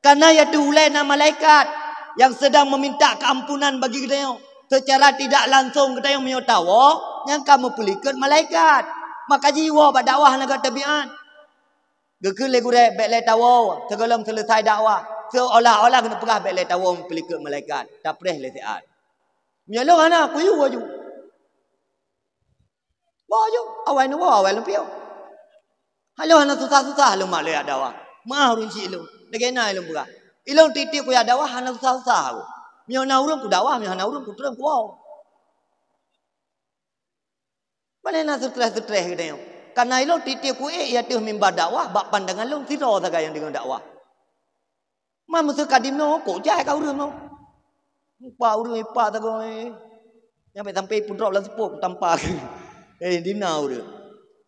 Karena yaitu ulée na malaikat yang sedang meminta keampunan bagi geutanyoe. Secara tidak langsung geutanyoe meunyoe tawoe, nyang ka meupeulikot malaikat. Maka jiwoe bak dakwah hana gét tabiat. Geukheun lé gurée bék lé tawoe sigohlom seuleusai dakwah, seolah-olah geuneuk peugah bék lé tawoe meupeulikot malaikat, tapreh lé siat. Meunyoe lôn hana, kuyue laju. Boh laju, awai neuwoe, awai lôn piôh. Halo hana susah-susah lôn mak lôn jak dakwah. Meuah ureuëng cit lôn, lagée na lôn peugah. Ilôn tieb-tieb kujak dakwah hana susah-susah aku. Meunyoe na ureuëng kudakwah, meunyoe hana ureuëng kutreun kuwoe. Pane na seutreh-seutreh geutanyoe. Kana ilôn tieb-tieb kuék i ateueh mimba dakwah bak pandangan lôn sidroe sagai nyang deungoe dakwah. Man meuseuka dimnoe kok jai ka ureuëng nyoe. Mupa ureuëng ipak sagoe. Nyang bék sampai pudrop lam seupôt kutampa. Eh, dimna ureuëng.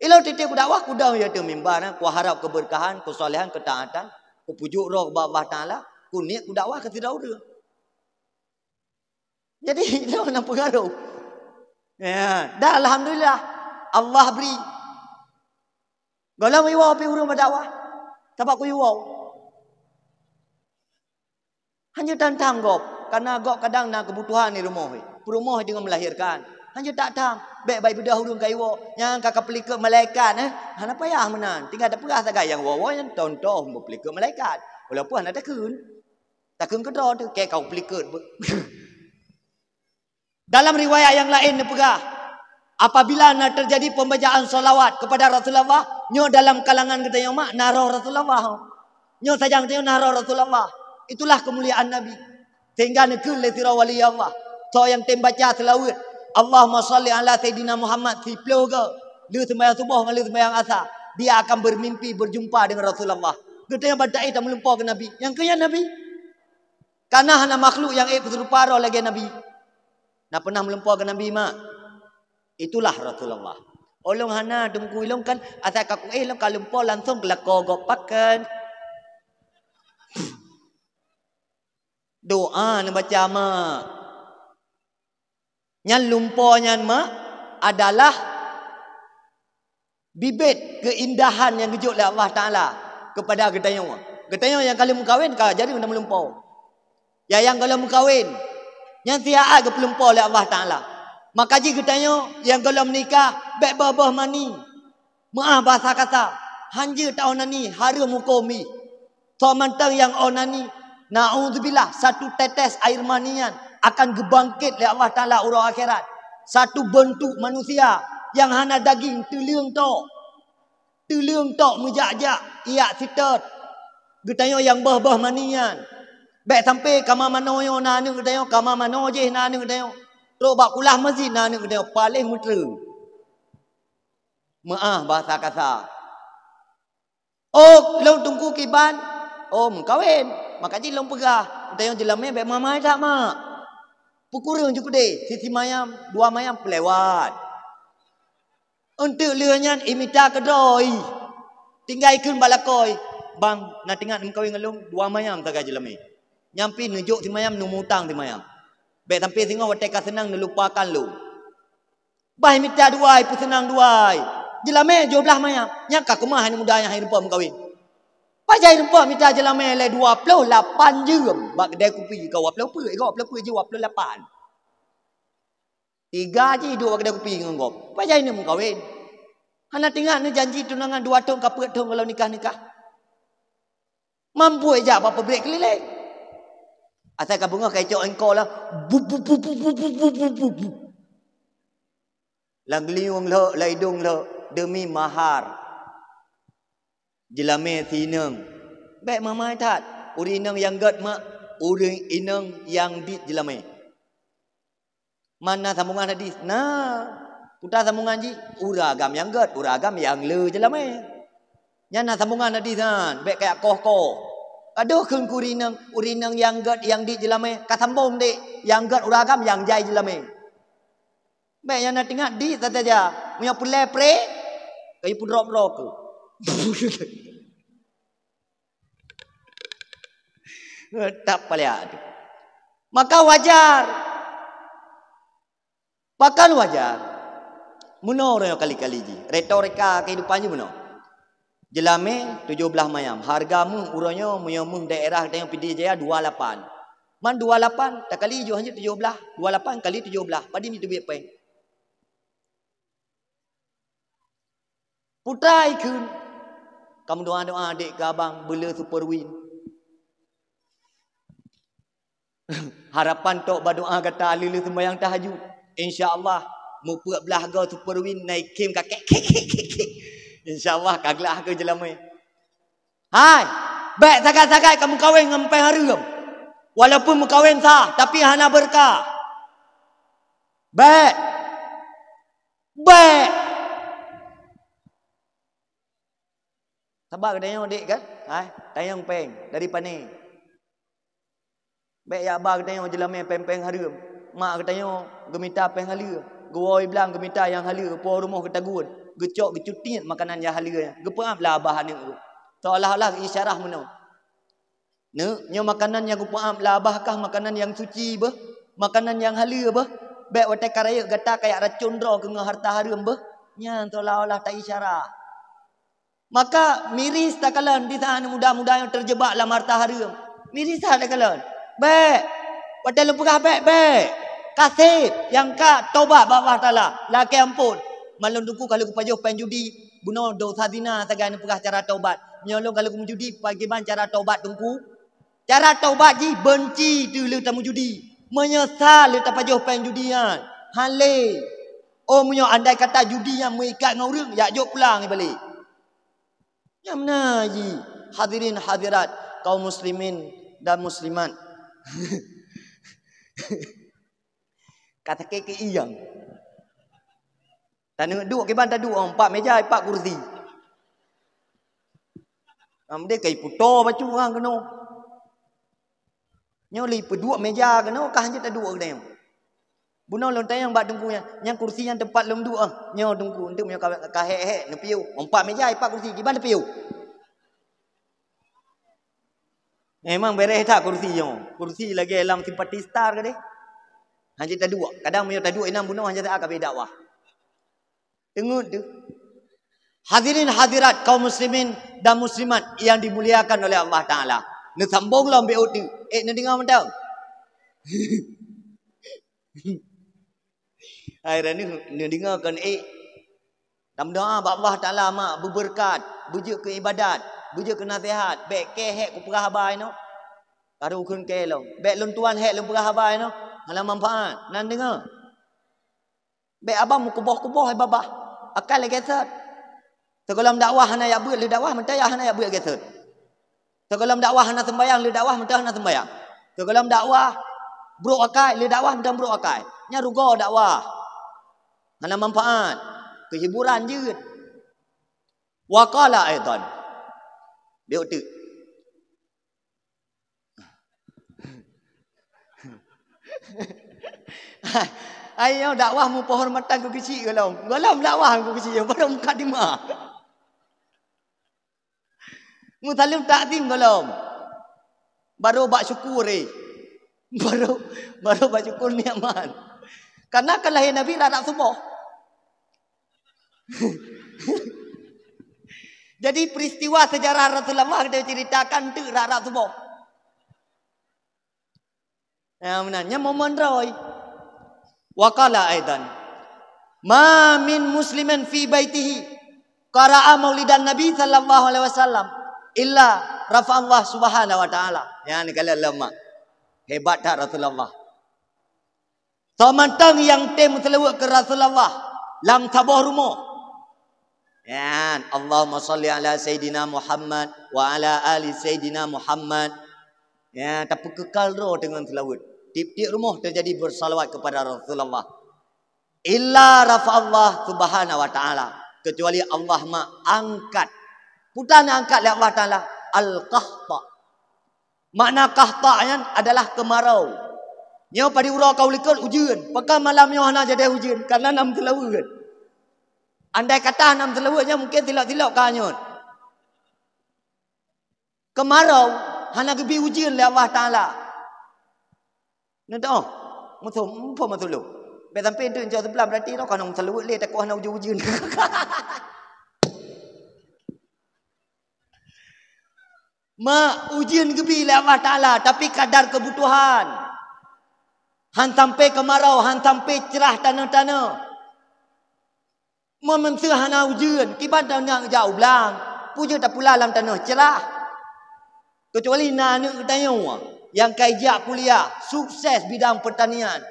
Ilôn tieb-tieb kudakwah kudong i ateueh mimba na, kuharab keubeurkahan, keusolehan, keutaatan, kupujuk roh bak Allah Taala, kuniet kudakwah keu sidroe ureuëng. Jadi, itu na pengaruh. Ya, dan alhamdulillah, Allah bri. Gohlom iwoe pi ureuëng bak dakwah. Sabab kuyue woe. Hanya tantang gob, karena gob kadang na kebutuhan di rumoh. Peurumoh deungon melahirkan. Hanya tak tam, bék bai beudôh ureuëng ka iwoe. Nyang ka kapeulikot malaikat, eh. Hana payah meunan. Tinggai tapeugah sagai nyang woe-woe nyan contoh meupeulikot malaikat. Walaupun hana takheun. Takheun keudroe teuh, keu kau peulikot. Dalam riwayat yang lain neupeugah, apabila na terjadi pembacaan salawat kepada Rasulullah, nyoe dalam kalangan geutanyoe mak na roh Rasulullah. Nyoe sajan geutanyoe na roh Rasulullah. Itulah kemuliaan Nabi. Sehingga neukheun lé sidroe wali Allah, soe nyang tem baca seulaweuet, "Allahumma shalli ala Sayyidina Muhammad" siplôh goe, lheueh seumayang suboh ngon lheueh seumayang asa, dia akan bermimpi berjumpa dengan Rasulullah. Geutanyoe ban taéh tameulumpo keu Nabi. Nyang keu nyan Nabi. Kana hana makhluk nyang ék peuserupa roh lagée Nabi. Na peunah meulumpo keu Nabi mak? Itulah Rasulullah. Ulôn hana, teungku ilôn kan asai ka kuéh lôn ka lumpo langsong keu lakoe gob pakon. Doa neubaca mak. Nyan lumpo nyan mak adalah bibit keuindahan nyang geujok lé Allah Taala keupada geutanyoe. Geutanyoe nyang ka lheueh meukawen ka jadi meulumpo. Ya nyang gohlom meukawen, nyan siat geupeulumpo lé Allah Taala. Maka jih geutanyoe nyang gohlom nikah bék boh-boh mani. Meuah bahasa kasa, hanjeuet ta-onani, hareuem huköm jih. Soe mantong nyang onani, naudzubillah, satu tetes air mani nyan akan geubangket lé Allah Taala uroe akhirat. Satu beuntuk manusia nyang hana daging, teuleueng tok. Teuleueng tok meujak-jak, iyak sitot. Geutanyoe nyang boh-boh mani nyan. Bék sampai kama manoe nyoe na aneuëk geutanyoe, kama manoe jih na aneuëk geutanyoe. Trok bak kulah masjid na aneuëk geutanyoe, paléh meutreu. Meuah bahasa kasa. Oh, lôn teungku kiban. Oh, meukawen. Maka jih lôn peugah, tanyoe jeulamé bèk mamai that, mak. Peukureueng ju keudéh, sisi mayam, dua mayam peulewat. Eunteuk lheueh nyan imita keudroe. Tinggai kheun bak lakoe, "Bang, na teuingat neumeukawen ngon lôn, dua mayam sagai jeulamé. Nyan pih neujok simayam, neumutang simayam. Bèk sampai singoh watèe ka seunang neulupakan lôn." Bah imita duai, peuseunang duai. Jeulamé jôh blaih mayam. Nyan ka keumah aneuk muda nyang hai rumpok meukawen. Pajan rumpok mita jeulamé lé dua ploh lapan jeuem bak keudè kupi, ka dua ploh peuet, dua ploh peuet jeuem dua ploh lapan. Tiga jih duek bak keudè kupi ngon gob. Pajan neumeukawen. Hana teuingat neujanji tunangan dua thon ka peuet thon goh lom nikah-nikah. Mampu ijak bak pabrik keulileng. Asai ka beungoh ka icok engkol lah. Bup, bup, bup. Lam geulinyueng lhok, lam idong lhok, demi mahar. Jeulamé si inong. Bèk mamai that. Ureueng inong nyang gèt mak, ureueng inong nyang diet jeulamé. Man na sambongan hadis? Na. Peue sambongan jih? Ureueng agam nyang gèt, ureueng agam nyang le jeulamé. Nyan na sambongan hadis nyan, bèk kajak koh-koh. Adoh kheun keu ureueng inong, ureueng inong nyang gèt nyang diet jeulamé, ka sambong dek, nyang gèt ureueng agam nyang jai jeulamé. Bèk nyang na teuingat diet saja. Meunyoe peureulèe pré, kayue peudrop droe keuh. Tap paliak tu. Maka wajar. Pakon wajar? Meunoe uroe nyoe kali-kali jih. Retorika kehidupan jih meunoe. Jeulamé tujoh blaih mayam. Hareuga méuh uroe nyoe meunyoe méuh daerah geutanyoe Pidie Jaya dua lapan. Man dua lapan takali jih hanjeuet tujoh blaih. Dua lapan kali tujoh blaih. Padum jiteubiet péng? Putai kheun. Kamoe doa-doa adek keu abang beule Super Win. Harapan tok bak doa gata lheuh-lheuh seumbahyang tahajud. Insya Allah, meupeuet blaih goe Super Win na ikhém kakek. Insya Allah, ka glah keu jeulamé. Hai, bèk sagai-sagai ka meukawen ngon péng hareuem. Walaupun meukawen sah, tapi hana beureukat. Bèk. Bèk. Sabab geutanyoe dek kan? Hai, tanyong péng dari pane. Bèk jak ba geutanyoe jeulamé péng-péng hareuem. Mak geutanyoe geumita péng haleue, geuwoe blang geumita nyang haleue, po rumoh geutagun, geucok geucutiet makanan nyang haleue nyan, geupeuab lam babah aneuk geuh. Seolah-olah isyarah meunoe. Neuk, nyoe makanan nyang geupeuab lam babah kah makanan nyang suci beuh, makanan nyang haleue beuh. Bèk watèe ka rayeuk gata kajak racon droe keu ngon hareuta hareuem beuh. Nyan seolah-olah taisyarah. Maka miris takalon di saat muda-muda nyang terjebak lam hareuta hareuem. Miris that takalon. Bèk. Watèe lôn peugah bèk, bèk. Ka sép, nyang ka tobat bak Allah Taala. Lakèe ampôn. Man lôn teungku ka lheueh geupajoh péng judi, bunoe dosa zina sagai neupeugah cara tobat. Nyoe lôn ka lheueh geumeujudi, pakriban cara tobat teungku? Cara tobat jih beunci teuh lheueh tameujudi. Meunyeusal lheueh tapajoh péng judi nyan. Hale. Oh, meunyoe andai kata judi nyan meuikat ngon ureueng, jak jok pulang ié balek. Nyang meunan jih, hadirin hadirat, kaum muslimin dan muslimat. Ka sakét keu iyang. Taneuk duek kiban taduek, empat meja, empat kursi. Am deh kai puto bacut urang keunoe. Nyoe lé peuduek meja keunoe ka hanjeuet taduek geutanyoe. Bunoe lôn tanyong bak teungku nyan, "Nyan kursi nyang teumpat lôn duek, ah?" "Nyoe teungku, enteuk meunyoe ka, ka hék-hék neupiôh." Empat meja, empat kursi, kiban neupiôh. Memang bereh that kursi nyoe. Kursi lagèe lam simpati star ka deh. Hanjeuet taduek. Kadang meunyoe taduek inan bunoe hanjeuet saat ka bri dakwah. Teungeut teuh. Hadirin hadirat kaum muslimin dan muslimat yang dimuliakan oleh Allah Taala. Neusambong lom beuet teuh. Eh, neudeungoe mantong. Hai ranuh, neudeungoe kon, eh. Tameudoa bak Allah Taala mak beubeureukat, beujeuet keu ibadat, beujeuet keu naseuhat, bèk keu hék kupeugah haba inoe. Karu kheun keu lôn. Bèk lôn tuan hék lôn peugah haba inoe. Hana manfaat. Nan deungoe. Bèk abang meukuboh-kuboh hai babah. Akai lagèe sot. Sigohlom dakwah hana jak beuet, lheueh dakwah mantong hana jak beuet lagèe sot. Sigohlom dakwah hana seumbahyang, lheueh dakwah mantong hana seumbahyang. Sigohlom dakwah brok akai, lheueh dakwah mantong brok akai. Nyan rugoe dakwah. Hana manfaat. Keu hiburan jeuet. Wa qala aidan. Beuet teuh. Hai, nyoe dakwah meupohormatan keu keuchik gohlom. Gohlom dakwah keu keuchik, baru mukadimah. Meusaleuem takzim gohlom. Baru bak syukur, eh. Baru, baru bak syukur nikmat. Karena kan lahé Nabi rap-rap suboh. Jadi peristiwa sejarah Rasulullah kita ceritakan tu rap-rap suboh. Ya, meunan. Nyan momen droe. Wa qala aidan, "Ma min muslimin fi baitihi qara'a maulidan Nabi sallallahu alaihi wasallam illa rafa'allah subhanahu wa ta'ala." Nyan kala lama. Hebat that Rasulullah. Soe mantong nyang tem meuseulaweuet keu Rasulullah lam saboh rumoh. Nyan, Allahumma shalli ala Sayyidina Muhammad wa ala ali Sayyidina Muhammad. Ya, tapeukekal droe deungon seulaweuet. Tiep-tiep rumoh teujadi beusalawat keupada Rasulullah. Illa rafa'allah subhanahu wa ta'ala. Kecuali Allah ma angkat. Peue tan angkat lé Allah Ta'ala? Al-qahta. Makna qahta nyan adalah keumarau. Nyoe padum uroe ka u likot ujeuen. Pakon malam nyoe hana jadi ujeuen? Karena na meuseulaweuet. Andai kata na meuseulaweuet nyan mungken silok-silok ka anyot. Keumarau hana geubi ujeuen lé Allah Ta'ala. Neudoh, musoh, muphom meuseulaweuet. Bèk sampai deuek jok seublah, berarti roh ka na meuseulaweuet lé, takot hana ujeuen-ujeuen. Ma ujeuen geubi lé Allah Ta'ala, tapi kadar keubutuhan. Han sampai keumarau, han sampai cerah tanoh-tanoh. Meunyoe hana ujeuen, kiban tanyoe jak u blang, peue jeuet tapula lam tanoh cerah. Kecuali na aneuk geutanyoe nyang ka ijak kuliah, sukses bidang peurtanian,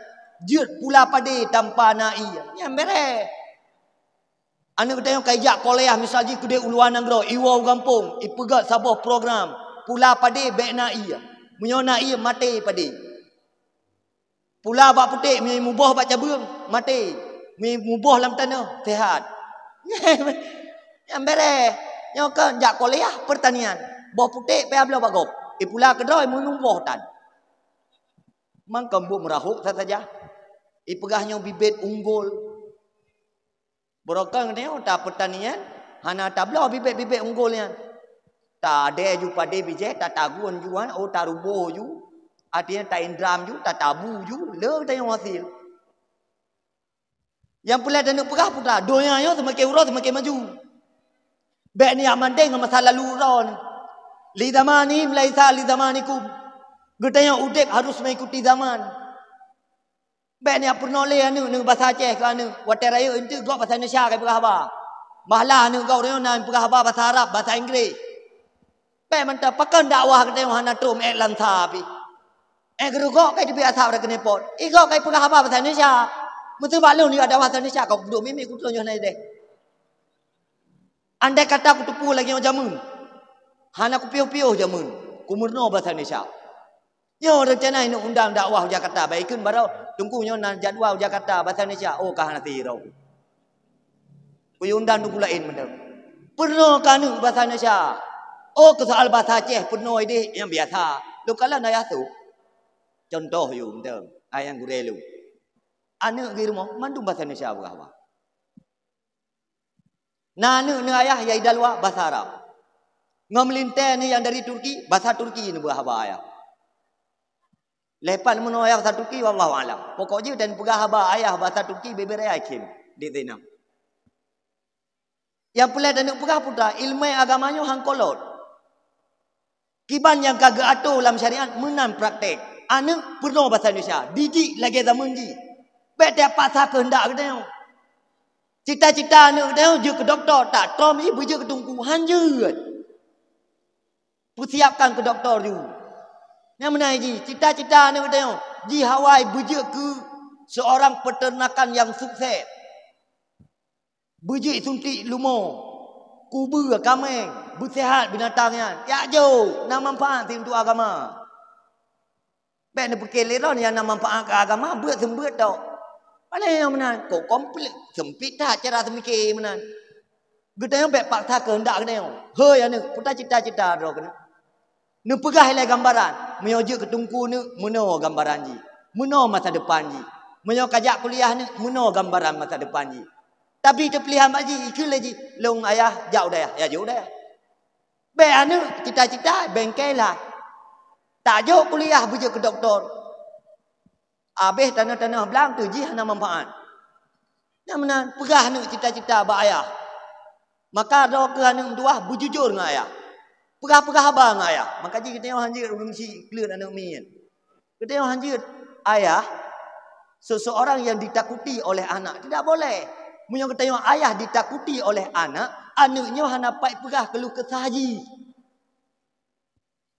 jeuet pula padé tanpa na ié, nyan bèrèh. Aneuk geutanyoe ka ijak kuliah, misal jih keudéh u luwa nanggroe, iwoe u gampông, ipeugöt saboh program, pula padé bèk na ié. Meunyoe na ié, maté padé. Pula bak puték, mi muboh bak cabeueng, maté. Mi muboh lam tanoh, sehat. Nyan bèrèh. Nyoe kan jak kuliah peurtanian. Boh puték payah bloe bak gob. Ipula keudroe, mi muboh tan. Mangkon buet meurahok sasaja. Ipeugah nyoe bibit unggul. Barokon geutanyoe ta peurtanian, hana tabloe bibit-bibit unggul nyan. Tadèe ju padé bijèh, tatagun ju, oh, taruboh ju, artinya taindram ju, tatabu ju, le geutanyoe hasil. Nyang peureulèe taneuk peugah putra, donya nyoe seumaken uroe seumaken maju. Bèk neujak mandeng ngon masa lalu uroe nyoe. Li zamanihim laisa li zamanikum. Geutanyoe udép harus meuikuti zaman. Bèk neujak peurunoe lé aneuk, neuk basa Aceh keu aneuk. Watèe rayeuk eunteuk gob basa Indonesia ka peugah haba. Malah aneuk gob uroe nyoe na peugah haba basa Arab, basa Inggris. Bèk mantong, pakon dakwah geutanyoe hana trok meu'èk lam sa pih. Eh, geurugoe kai teubiet asab rot keuneuk pot. Igoe kai peugah haba basa Indonesia. Meuseu bak lôn yue dakwah basa Indonesia, ka kuduek mimet kuteunyoe na ideh. Andai kata kuteupeue lagèe nyoe jameun, hana kupiôh-piôh jameun, kumeurunoe basa Indonesia. Nyoe reuncana ineuk undang dakwah u Jakarta, bah ikheun baroe, Teungku nyoe na jadwal u Jakarta basa Indonesia, oh ka hana sirôh. Kuyue undang Teungku laén mantong. Peurunoe keu aneuk basa Indonesia. Oh keu soal basa Aceh peurunoe ideh nyang biasa. Lôn kalon ayah tu. Contoh yue mantong, ayah gurèe lôn. Aneuk geuh rumoh mandum basa Indonesia peugah haba. Na aneuk neuh ayah nyang i daluwa basa Arab. Ngon meulintèe neuh nyang dari Turki, basa Turki neuh peugah haba ayah. Leupah meunoe ayah basa Turki, wallahu a'lam. Pokok jih dan peugah haba ayah basa Turki, bèk-bèk raya khem di Zainab. Nyang peureulèe taneuk peugah putra, ileumèe agama nyoe han kolot. Kiban nyang ka geuatô lam syariat meunan praktek. Aneuk peurunoe basa Indonesia, didik lagèe zameun jih. Bèk tapaksa keuheundak geutanyoe. Cita-cita aneuk geutanyoe jeuet keu dokto, tak trom jih beujeuet keu teungku, han jeuet. Peusiapkan keu dokto ju. Nyang meunan jih, cita-cita aneuk geutanyoe jih awai beujeuet keu seorang peternakan nyang sukses. Beujeuet suntik leumo, kubeue, kaméng, beuseuhat binatang nyan. Jak jok, na manfaat sit untuk agama. Bèk neupike lé droe nyang na manfaat keu agama, beuet seumeubeuet tok. Pane nyang meunan, kok komplek, seumpit that cara seumike meunan. Geutanyoe bèk paksa keuheundak geutanyoe. Hôi aneuk, peue cita-cita droe keuneuk? Neupeugah ilée gambaran, meunyoe jeuet keu teungku neuk, meunoe gambaran jih. Meunoe masa depan jih. Meunyoe ka jak kuliah neuk, meunoe gambaran masa depan jih. Tapi teupiléh bak jih, ikheun lé jih, "Lôn ayah jak u dayah, ya jok u dayah." Bék aneuk cita-cita bengke lah. Tak jok kuliah beujeuet keu doktor. Abéh tanoh-tanoh blang tu jih hana manfaat. Nyang meunan, peugah aneuk cita-cita bak ayah. Maka droe keuh aneuk meutuwah beujujur ngon ayah. Peugah-peugah haba ngon ayah. Maka jih geutanyoe hanjeuet ureueng chik kleuet aneuk miet. Geutanyoe hanjeuet ayah, seseorang yang ditakuti oleh anak. Tidak boleh. Meunyoe geutanyoe ayah ditakuti oleh anak, aneuk nyoe hana pat peugah keuluh kesah jih.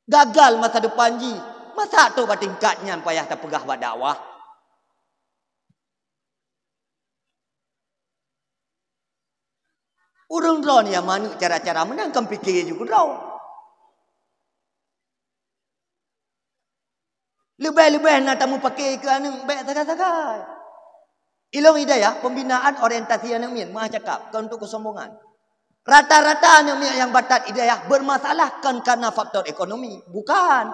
Gagal masa depan jih. Masa trok bak tingkat nyan payah tapeugah bak dakwah? Ureueng droe nyang maneuk cara-cara meunan kan pike ju keudroe. Leubeh-leubeh na tamupake keu aneuk bék sagai-sagai. Ilong hidayah pembinaan orientasi aneuk miet meuah cakap, kon untuk kesombongan. Rata-rata aneuk miet nyang batat hidayah bermasalah kon karena faktor ekonomi, bukan.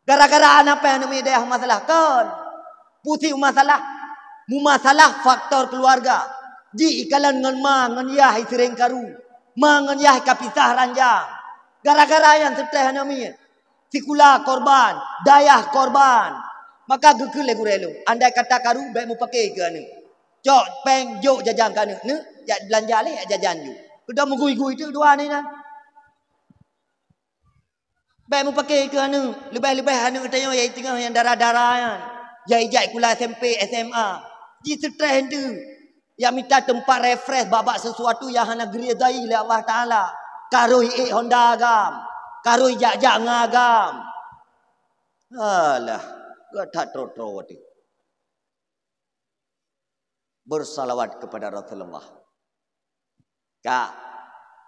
Gara-gara aneuk pih aneuk miet hidayah masalah kon. Pusi masalah, mumasalah faktor keluarga. Ji ikalon ngon ma ngon yah iseuréng karu, ma ngon yah ikapisah ranjang. Gara-gara nyan seutreh aneuk miet. Sikula korban, dayah korban. Maka geukheun lé gurée lôn, andai kata karu bék mupake keu aneuk. Cok péng jok jajan keu aneuk, neuk jak beulanja lé jak jajan ju. Keudroe meugui-gui teuk dua ni nyan. Bék mupake keu aneuk, leubeh-leubeh aneuk tanyoe nyang teungoh nyang dara-dara nyan. Nyang ijak sikula S M P, S M A. Ji seutreh enteuk. Nyang mita teumpat refresh bak-bak sesuatu nyang hana geuridai lé Allah Taala. Karui ék Honda agam, karui jak-jak ngon agam. Alah, gata troe-troe teuh. Bersalawat kepada Rasulullah. Ka.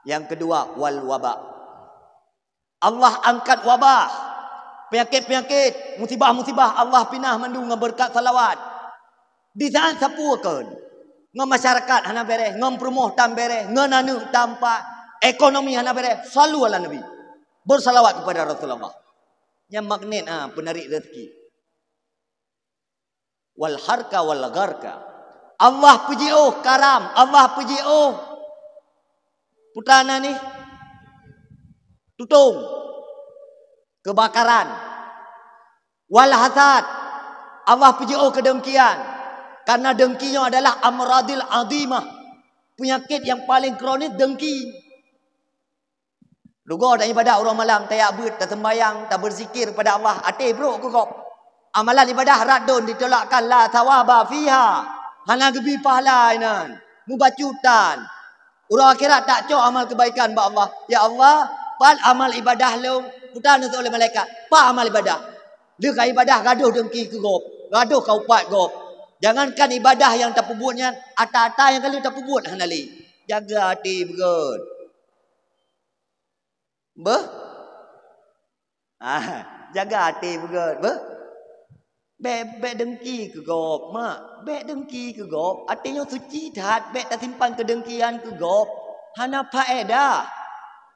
Yang kedua, wal waba. Allah angkat wabah, peunyakét-peunyakét, musibah-musibah Allah pinah mandum ngon beureukat salawat. Di saat sapeue kon, ngon masyarakat hana béreh, ngon peurumoh tan béreh, ngon aneuk tan pat, ekonomi hana béreh, salu ala Nabi. Bersalawat kepada Rasulullah. Nyang magnet, ah, penarik rezeki. Wal harka wal gharka. Allah peujiôh karam, Allah peujiôh putra na nih tutong, kebakaran. Wal hasad, Allah peujiôh keudengkian. Karena dengki nyoe adalah amradil azimah, penyakit yang paling kronis dengki. Rugoe taibadat uroe malam, tajak beuet, taseumbayang, tabeuzikir pada Allah, até brok keu gob. Amalan ibadah raddun ditolakkan, la thawaba fiha. Hana geubri pahala inan. Mubacut tan. Uroe akhirat tacok amal keubaikan bak Allah. Ya Allah, pat amal ibadah lôn? Peugah lé malaikat, pat amal ibadah? Lheueh ka ibadah gadôh dengki keu gob, gadôh ka upat gob. Jangankan ibadah nyang tapeubuet nyan, ata-ata nyang ka lheueh tapeubuet hana lé. Jaga até beugöt. Beuh? Ah, jaga até beugöt, beuh? Bék, bék dengki keu gob, mak. Bék dengki keu gob. Até nyoe suci that, bék tasimpan keudengkian keu gob. Hana faedah.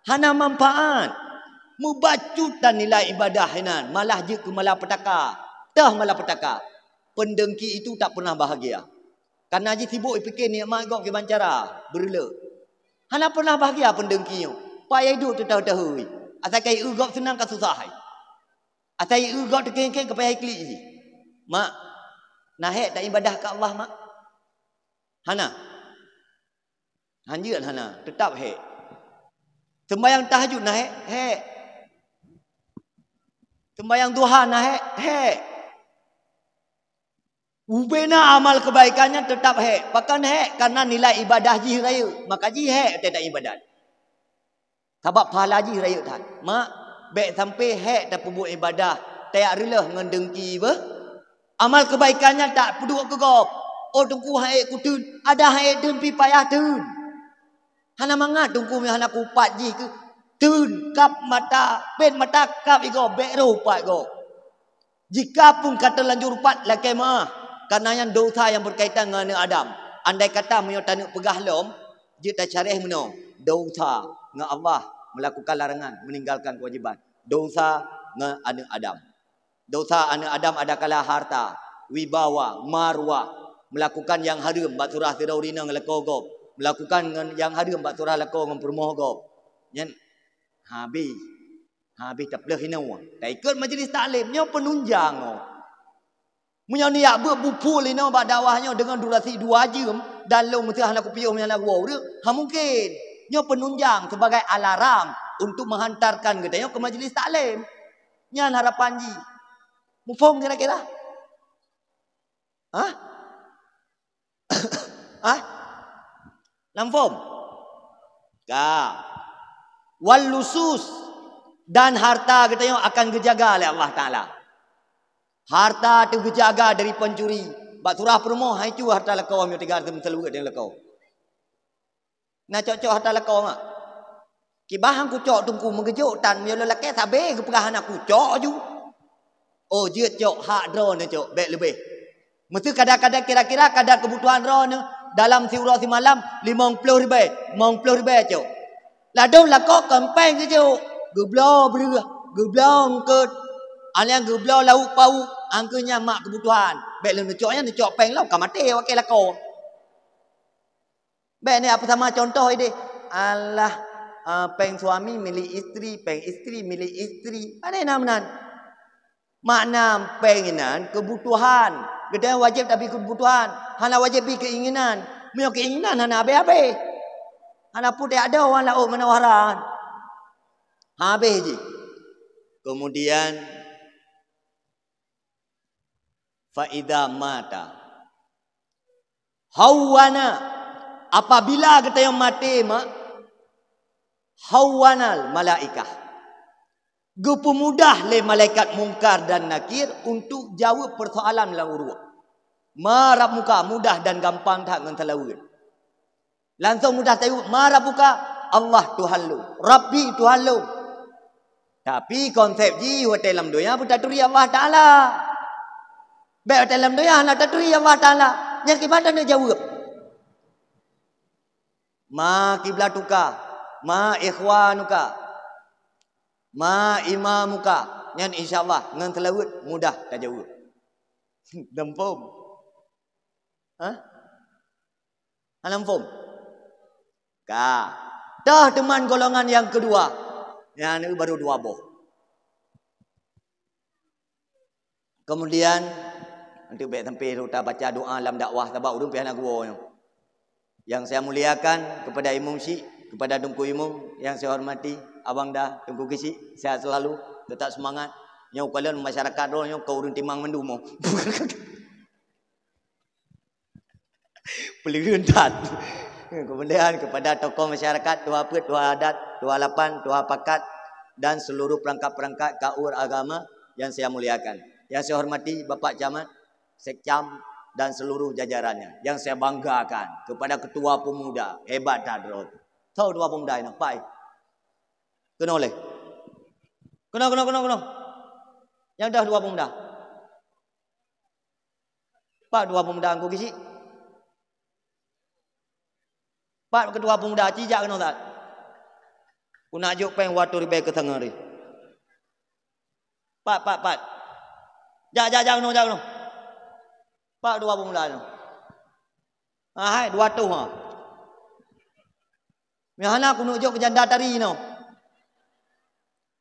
Hana manfaat. Mubacut tan nilai ibadah inan, malah jeuet keu malapetaka. Teuh malapetaka. Peundengki itu tak pernah bahagia. Karena jih sibuk jipike nikmat gob kiban cara, beureuleuk. Hana pernah bahagia peundengki nyoe. Payah iduek teutahôi-tahôi. Asai ka ieu gob seunang ka susah hai. Asai ieu gob teukheng-kheng ka payah iklik jih. Mak, na hék taibadah keu Allah, mak? Hana. Hanjeuet hana, teutap hék. Seumbayang tahajud na hék? Hék. Seumbayang duha na hék? Hék. Ubena amal keubaikan nyan teutap hék. Pakon hék? Karena nilai ibadah jih rayeuk, maka jih hék teutab ibadat. Sabab pahala jih rayeuk that. Mak, bék sampai hék tapeubuet ibadah, tajak reuloh ngon dengki beuh. Amal keubaikan nyan tapeuduek keu gob. Oh teungku, han ék kuteun, adak han ék teun pih payah teun. Hana mangat teungku meunyoe hana kupat jih keuh. Teun kab mata, pét mata kab igob, bék roh upat gob. Jika pun ka teulanjur upat, lakée meuáh, karena nyan dosa nyang beukaitan ngon aneuk Adam. Andai kata meunyoe taneuk peugah lom, jeuet tacareh meunoe, dosa ngon Allah, melakukan larangan, meninggalkan kewajiban. Dosa ngon aneuk Adam. Dosa aneuk Adam adakala harta, wibawa, marwah, melakukan nyang hareuem bak surah sidroe ureueng inong lakoe gob, melakukan ngon nyang hareuem bak surah lakoe ngon peurumoh gob. Nyan habéh, habéh tapleuh inoe. Taikot majlis taklim, nyoe peununjang nyoe. Meunyoe neujak beuet bupul inoe bak dakwah nyoe deungon durasi dua jeuem dan lôn meusti hana kupiôh meunyoe hana geuwoe ureueng, ha mungken. Nyoe peununjang sebagai alarm untuk menghantarkan geutanyoe keu majlis taklim. Nyan harapan jih. Muphom kira-kira? Hah? Hah? Na muphom? Ka. Wal lusus, dan harta geutanyoe akan geujaga lé Allah Taala. Harta teuh geujaga dari pencuri. Bak surah peurumoh, hai cu harta lakoe meunyoe teuga teumeuseuleubeuet deungon lakoe. Na cok-cok harta lakoe mak. Kiban han kucok teungku meugeujok tan meunyoe lôn lakée sabe geupeugah hana kucok ju. Oh, jeuet cok, hak droeneuh cok, bék leubeh. Meuseu kadar-kadar kira-kira kadar keubutuhan droeneuh dalam siuroe simalam limong ploh ribée, limong ploh ribée cok. Ladôm lakoe kon péng geujok, geubloe breueh, geubloe eungkôt, aliang geubloe lauk pauk, angkeu nyan mak keubutuhan. Bék lôn neucok nyan neucok péng lom ka maté wakée lakoe. Bék ni apa sama contoh ideh. Alah, ah, péng suami milik istri, péng istri milik istri. Pane na meunan? Makna péng inan keubutuhan. Geutanyoe wajéb tabi keubutuhan, hana wajéb bi keuinginan. Meunyoe keuinginan hana habéh-habéh. Hana putéh adoe wan laôt meunawaran. Habéh jih. Kemudian, fa idza mata hawwana, apabila geutanyoe maté mak, hawwanal malaikah, geupeumudah lé malaikat Mungkar dan Nakir untuk jaweueb peusoalan lam uruek. Ma rabbuka, mudah dan gampang that ngon seulaweuet. Langsong mudah tayue, "Ma rabbuka?" "Allah Tuhan lôn." "Rabbi," Tuhan lôn. Tapi konsep jih watée lam donya beutaturi Allah Taala. Bék watée lam donya hana taturi Allah Taala. Nyan kiban taneuk jaweueb. "Ma kiblatuka, ma ikhwanuka, ma imamuka." Nyan insya Allah ngon seulaweuet mudah tajaweueb. Dempom. Hah? Hana muphom? Ka. Toh teuma golongan nyang keudua. Nyan baru dua boh. Kemudian, nanti bék sampai rota baca doa lam dakwah sabab ureueng pih hana geuwoe nyoe. Yang saya muliakan kepada Imum Syik, kepada Teungku Imum yang saya hormati, Abang Da, Teungku Geuchik, sehat selalu, tetap semangat. Nyoe kalon masyarakat droe nyoe keu ureueng timang mandum. Peuleuheun that. Kemudian kepada tokoh masyarakat, tuha peuet, tuha adat, tuha lapan, tuha pakat, dan seluruh perangkat-perangkat kaur agama yang saya muliakan. Yang saya hormati Bapak Camat, Sekcam, dan seluruh jajarannya. Yang saya banggakan kepada Ketua Pemuda, hebat that droe. Soe Ketua Pemuda inoe, Pak, eh? Keunoe lé. Keunoe, keunoe, keunoe, keunoe. Nyang deuh Ketua Pemuda. Pat Ketua Pemuda Teungku Geuchik? Pat Ketua Pemuda, ci jak keunoe that. Ku nak jok péng dua ratus ribèe keu sangat hari. Pat, pat, pat. Jak, jak, jak keunoe, jak keunoe. Pat Ketua Pemuda nyoe. Ah, hai, dua ratus ha. Nyang hana ku neuk jok keu janda tari nyoe.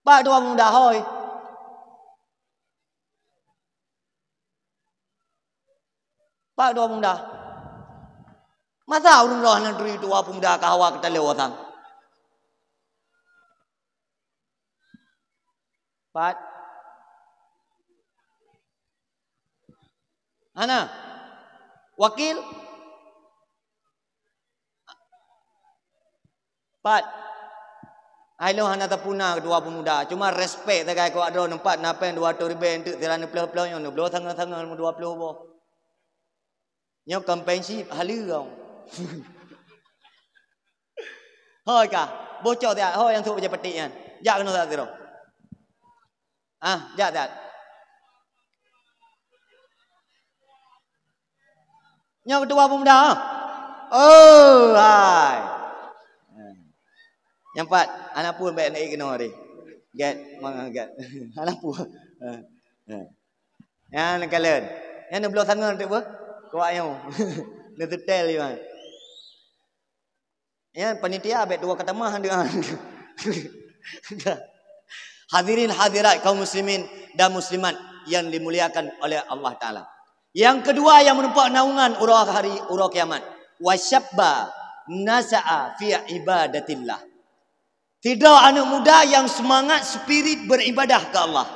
Pat Ketua Pemuda, hôi. Pat Ketua Pemuda. Masa ureueng roh hana turi Ketua Pemuda ka hawa keu taloe sang? Pat? Hana? Wakil? Pat? Hai lôn hana tapuna Ketua Pemuda, cuma respek sagai keu awak droeneuh pat na péng dua ratus ribèe eunteuk sira neuploh-ploh nyoe, neubloe sangat-sangat dua ploh boh. Nyoe kampanye sih haleue kong. Hôi ka, boh cok siat, hôi nyang sôk bajèe paték nyan. Jak keunoe siat sidroe. Ah, jak siat. Nyoe Ketua Pemuda, ah. Oh, hai. Nyang pat, aneuk phôn bèk neuék keunoe deh. Gét, mangat gét. Hana peue. Ha, ha. Nyan neukalon. Nyan neubloe sangon teuk beuh. Kuat nyoe. Neusetel nyoe. Nyan panitia abék tuwoe ka tamah deuh. Hadirin hadirat kaum muslimin dan muslimat yang dimuliakan oleh Allah Taala. Yang kedua yang meureumpok naungan uroe hari, uroe kiamat. Wa syabba nasya'a fi ibadatillah. Sidroe aneuëk muda nyang seumangat spirit beuribadah keu Allah.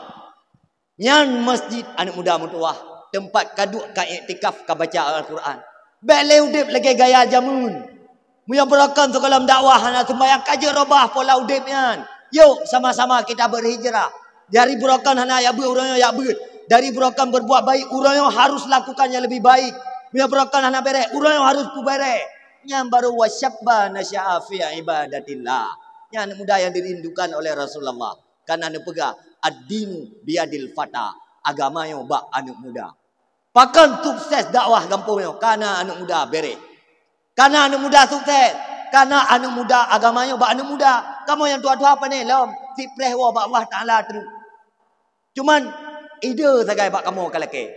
Nyan masjid aneuëk muda meutuwah, teumpat ka duek ka iktikaf ka baca Al-Quran. Bék lé udeb lagée gaya jameun. Meunyoe beurokon sigohlom dakwah hana seumbahyang ka jeuet robah pola udeb nyan. Yok sama-sama kita berhijrah. Dari beurokon hana jak beuet uroe nyoe jak beuet. Dari beurokon berbuat baik uroe nyoe harus lakukan yang lebih baik. Meunyoe beurokon hana béréh uroe nyoe harus peubaréh. Nyan baru wa syabba nasya'a fi ibadatillah. Nyan aneuëk muda yang dirindukan oleh Rasulullah. Kana neupeugah ad-dinu biyadil fata, agama nyoe bak aneuëk muda. Pakon sukses dakwah gampông nyoe? Kana aneuëk muda béréh. Kana aneuëk muda sukses. Kana aneuëk muda agama nyoe bak aneuëk muda. Kamoe nyang tuha-tuha pane lom, sipreh woe bak Allah Taala teuk. Cuman ide sagai bak kamoe ka lakée.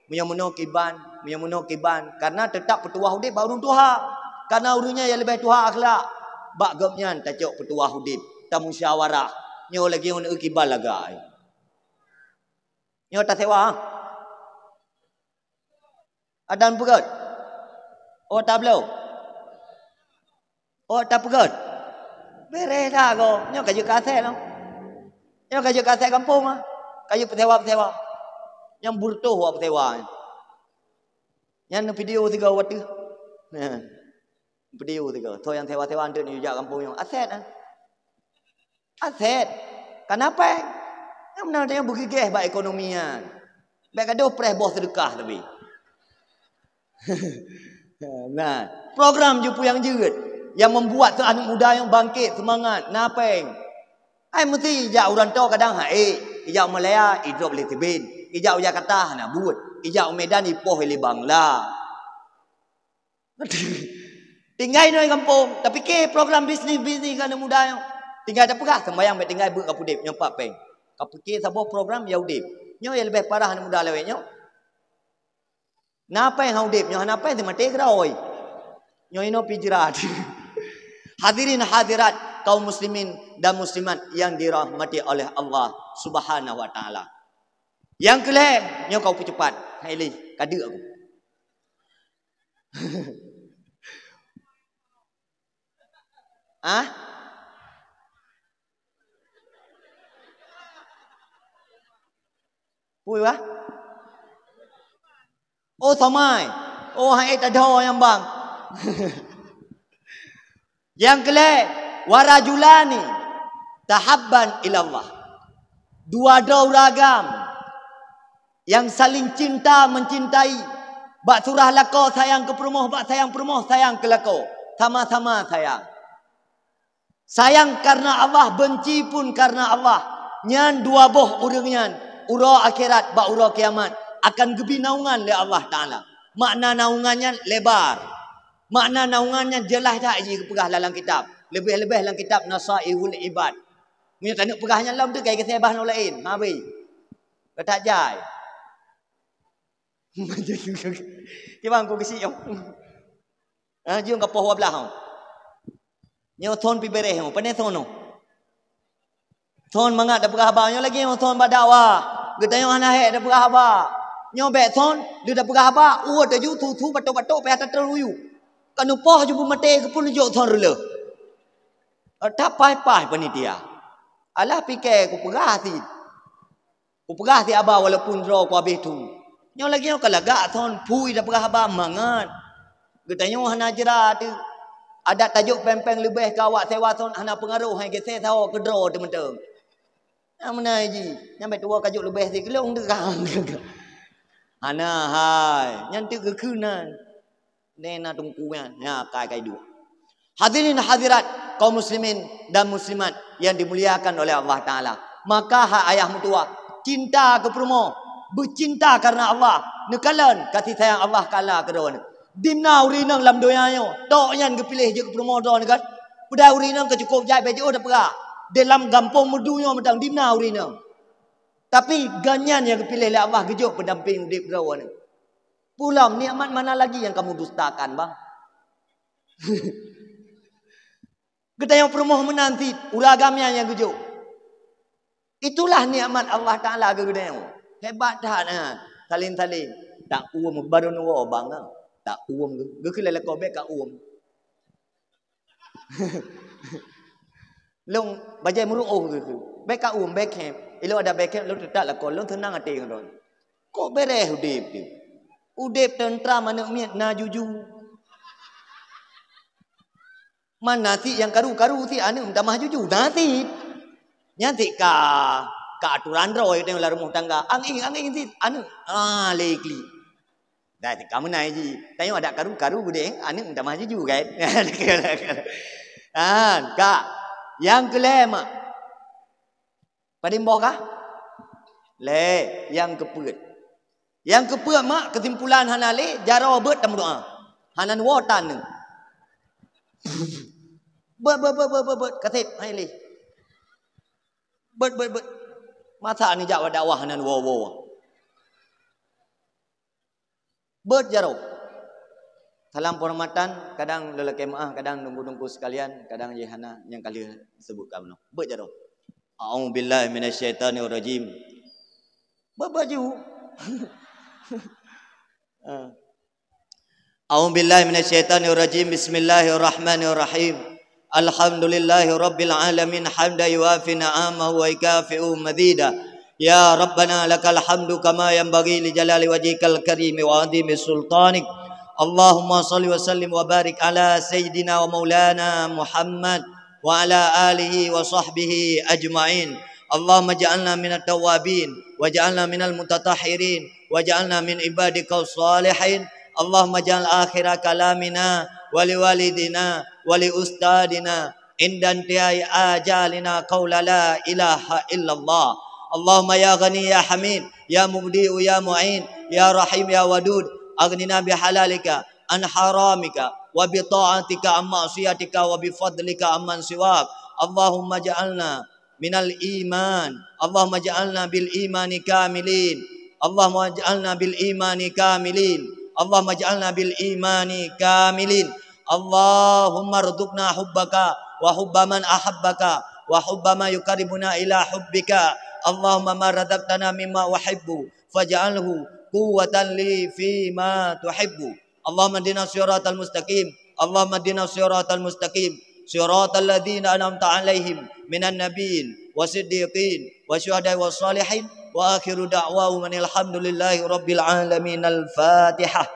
Meunyoe meunoe kiban, meunyoe meunoe kiban, karena teutap peutuwah udeb bak ureuëng tuha. Karena ureuëng nyan nyang leubeh tuha akhlak, bak gobnyan tacok peutuwah udeb, tamusyawarah. Nyoe lagée nyoe kiban lagak. Nyoe tasewa. Adan peugét. Oh tabloe. Oh tapeugét. Béréh that goe. Nyoe ka jeuet keu asèe nyoe. Nyoe ka jeuet keu asèe gampông ah. Ka jeuet peusewa-peusewa. Nyang beureutoh wak peusewa nyan. Nyan video sigoe watèe. Video sigoe. Soe nyang sewa-sewa anteuk neujak gampông nyoe. Asèe ah. Asèe. Kana péng. Nyang meunan tanyoe beugigeh bak ekonomi nyan. Bék gadoh preh boh seudeukah tapi. Nah, program jih peue nyang jeuet, nyang membuat aneuëk muda nyoe bangkit seumangat, na péng. Ai meusti ijak u rantô kadang han ék, ijak u Malaya idrop lé siben, ijak u Jakarta hana buet, ijak u Medan ipoh lé Bangla. Tinggai inoe gampông, tapike program bisnis-bisnis keu aneuëk muda nyoe. Tinggai tapeugah, sembayang bék tinggai beuet ka peudeb nyoe pat péng. Kapike saboh program ya udeb. Nyoe ya leubeh parah aneuëk muda lawét nyoe. Na péng han udeb, nyoe hana péng teumaté keudroe. Nyoe inoe pijrat. Hadirin hadirat kaum muslimin dan muslimat yang dirahmati oleh Allah Subhanahu wa taala. Nyang keulhèe, nyoe ka peucepat. Hai lé, kadeuk aku. Ah? Pui bah? Oh, somai. Oh, hai tadho nyang bang. Nyang keulhèe, warajulani tahabban ilallah. Dua droe ureuëng agam nyang saling cinta mencintai, bak surah lakoe sayang keu peurumoh, bak sayang peurumoh sayang keu lakoe, sama-sama sayang. Sayang karena Allah, benci pun karena Allah. Nyan dua boh ureuëng nyan, uroe akhirat bak uroe kiamat, akan geubri naungan lé Allah Taala. Makna naungan nyan lebar. Makna naungan nyan jeulaih that jih geupeugah lam kitab. Leubeh-leubeh lam kitab Nasaihul Ibad. Meunyoe taneuk peugah nyan lom teuh ka geuseh bah nyoe laén. Habéh. Ka that jai. Kiban ku geusiek nyoe. Ha, jeuem ka poh dua belas nyoe. Nyoe thon pi bereh nyoe, pane thon nyoe. Thon mangat tapeugah haba, nyoe lagèe nyoe thon bak dakwah. Geutanyoe hana hék tapeugah haba. Nyoe bèk thon, lheueh tapeugah haba, ueh taju, su-su, batok-batok, payah tateuluyu. Ka neupoh ju beumaté keupeue neujok thon reuleuh. Tapaih-paih panitia. Alah pike kupeugah cit. Kupeugah cit haba walaupun droe kuhabéh thu. Nyoe lagèe nyoe ka lagak thon phui tapeugah haba mangat. Geutanyoe hana jra teuh. Adat tajok péng-péng leubeh keu awak sewa thon hana peungaroh hai geuseh sawoe keudroe teuh mantong. Nyang meunan jih, nyang bèk tuwoe kajok leubeh sikeuleung teuh ka. Hana hai, nyan teuh geukheun nan. Nena tungku nyan, nya kai-kai duek. Hadirin hadirat kaum muslimin dan muslimat yang dimuliakan oleh Allah Taala. Maka hai ayah meutuwah, cinta keu peurumoh, beucinta karena Allah, neukalon kasih sayang Allah Taala keu droeneuh. Dimna ureueng inong lam donya nyoe, tok nyan geupiléh jeuet keu peurumoh droeneuh kan? Peudai ureueng inong keu cukôp jai bèk jiôh tapeugah. Di lam gampông meudunoe mantong di na ureueng inong. Tapi gobnyan nyang geupiléh lé Allah geujok peudampéng udép droe nyoe. Peue lom nikmat mana lagi nyang kamu dustakan, bang? Geutanyoe peurumoh meunan cit, ureueng agam nyan nyang geujok. Itulah nikmat Allah Taala keu geutanyoe. Hebat that nyan. Saleng-saleng. Tak uem baru nuwoe bang. Tak uem geu-, geukheun lé lakoe bèk ka uem. Lôn bajèe meuruoh geukheun. Bèk ka uem, bèk khém. Ilôn ada bèk khém, lôn teutap lakoe, lôn seunang até ngon droe. Kok bèrèh udép teuh. Udép teuntram aneuk miet na juju. Man na cit nyang karu-karu cit aneuk meutamah juju, na cit. Nyan cit ka, ka aturan droe teuh lam rumoh tangga. Angéng-angéng cit aneuk, ah, lé klik. Dah cit ka meunan jih. Tanyoe adak karu-karu deh, aneuk meutamah juju kan. Ah, ka. Nyang keulhèe mak. Padum boh kah? Lhèe, nyang keupeuet. Nyang keupeuet mak, keusimpulan hana lé, jaroe beuet tameudoa. Hana neuwoe tan nyoe. Beuet, beuet, beuet, beuet, beuet, beuet, kaseb, hai lé. Beuet, beuet, beuet. Masa neujak bak dakwah hana neuwoe-woe. Beuet jaroe. Salam penghormatan, kadang lelaki maaf, kadang teungku-teungku sekalian, kadang jih hana nyang ka lheueh seubutkan bunoe. Beuet jaroe. A'udzubillahi minasyaitonirrajim. Beuet baju. Ah. A'udzubillahi minasyaitonirrajim. Bismillahirrahmanirrahim. Alhamdulillahirabbil alamin, hamdan yuwafi ni'amahu wa yukafi'u mazidah. Ya Rabbana lakal hamdu kama yanbaghi li jalali wajhikal karimi wa 'azimi sultanik. Allahumma shalli wa sallim wa barik ala sayyidina wa maulana Muhammad wa ala alihi wa sahbihi ajma'in. Allahumma ja'alna minat tawwabin, wa ja'alna minal mutatahhirin, wa ja'alna min ibadika shalihin. Allahumma ja'al akhira kalamina wa li walidina wa li ustadina inda intihai ajalina qaula la ilaha illallah. Allahumma ya Ghani ya Hamid, ya Mubdi'u ya Mu'in, ya Rahim ya Wadud, aghnina bihalalika an haramika, wa bi ta'atika an ma'siyatika, wa bi fadlika amman siwak. Allahumma ja'alna minal iman. Allahumma ja'alna bil imani kamilin. Allahumma ja'alna bil imani kamilin. Allahumma ja'alna bil imani kamilin. Allahumma rzuqna hubbaka wa hubba man ahabbaka wa hubba ma yuqarribuna ila hubbika. Allahumma ma razaqtana mimma uhibbu faj'alhu quwwatan li fi ma tuhibbu. Allahumma hdina siratal mustaqim. Allahumma hdina siratal mustaqim. Siratal ladzina an'amta 'alaihim minan nabiyyin wa siddiqin wa syuhada'i was salihin. Wa akhiru da'wahum anil hamdulillahi rabbil alamin. Al-Fatihah.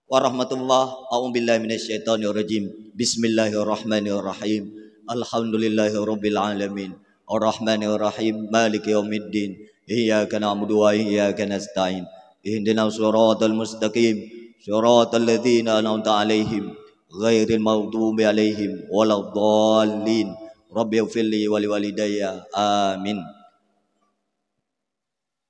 Warahmatullah. A'udzubillahi minasyaitonirrajim. Bismillahirrahmanirrahim. Alhamdulillahirabbil alamin. Arrahmanirrahim. Maliki yaumiddin. Iyyaka na'budu wa iyyaka nasta'in. Ihdinas siratal mustaqim. Siratal ladzina an'amta 'alaihim ghairil maghdubi 'alaihim waladdallin. Rabbighfirli wa liwalidayya. Amin.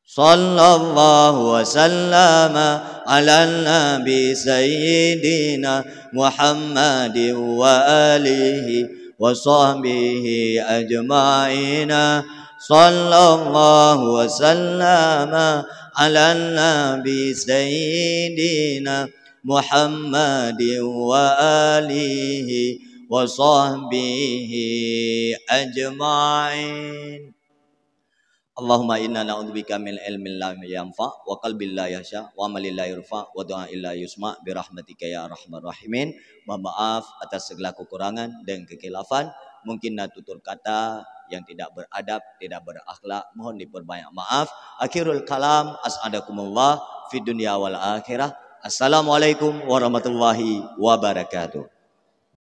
Sallallahu wa sallama ala nabi sayyidina Muhammadin wa alihi wa sahbihi ajma'ina. Sallallahu wa sallama ala nabi sayyidina Muhammadin wa alihi wa sahbihi ajma'in. Allahumma inna na'udzubika min ilmin la yanfa, wa qalbin la yakhsya, wa amalin la yurfa, wa du'ain la yusma, bi rahmatika ya arhamar rahimin. Mohon maaf atas segala kekurangan dan kekhilafan. Mungkin na tutur kata yang tidak beradab, tidak berakhlak, mohon diperbanyak maaf. Akhirul kalam, as'adakumullah fid dunya wal akhirah. Assalamualaikum warahmatullahi wabarakatuh.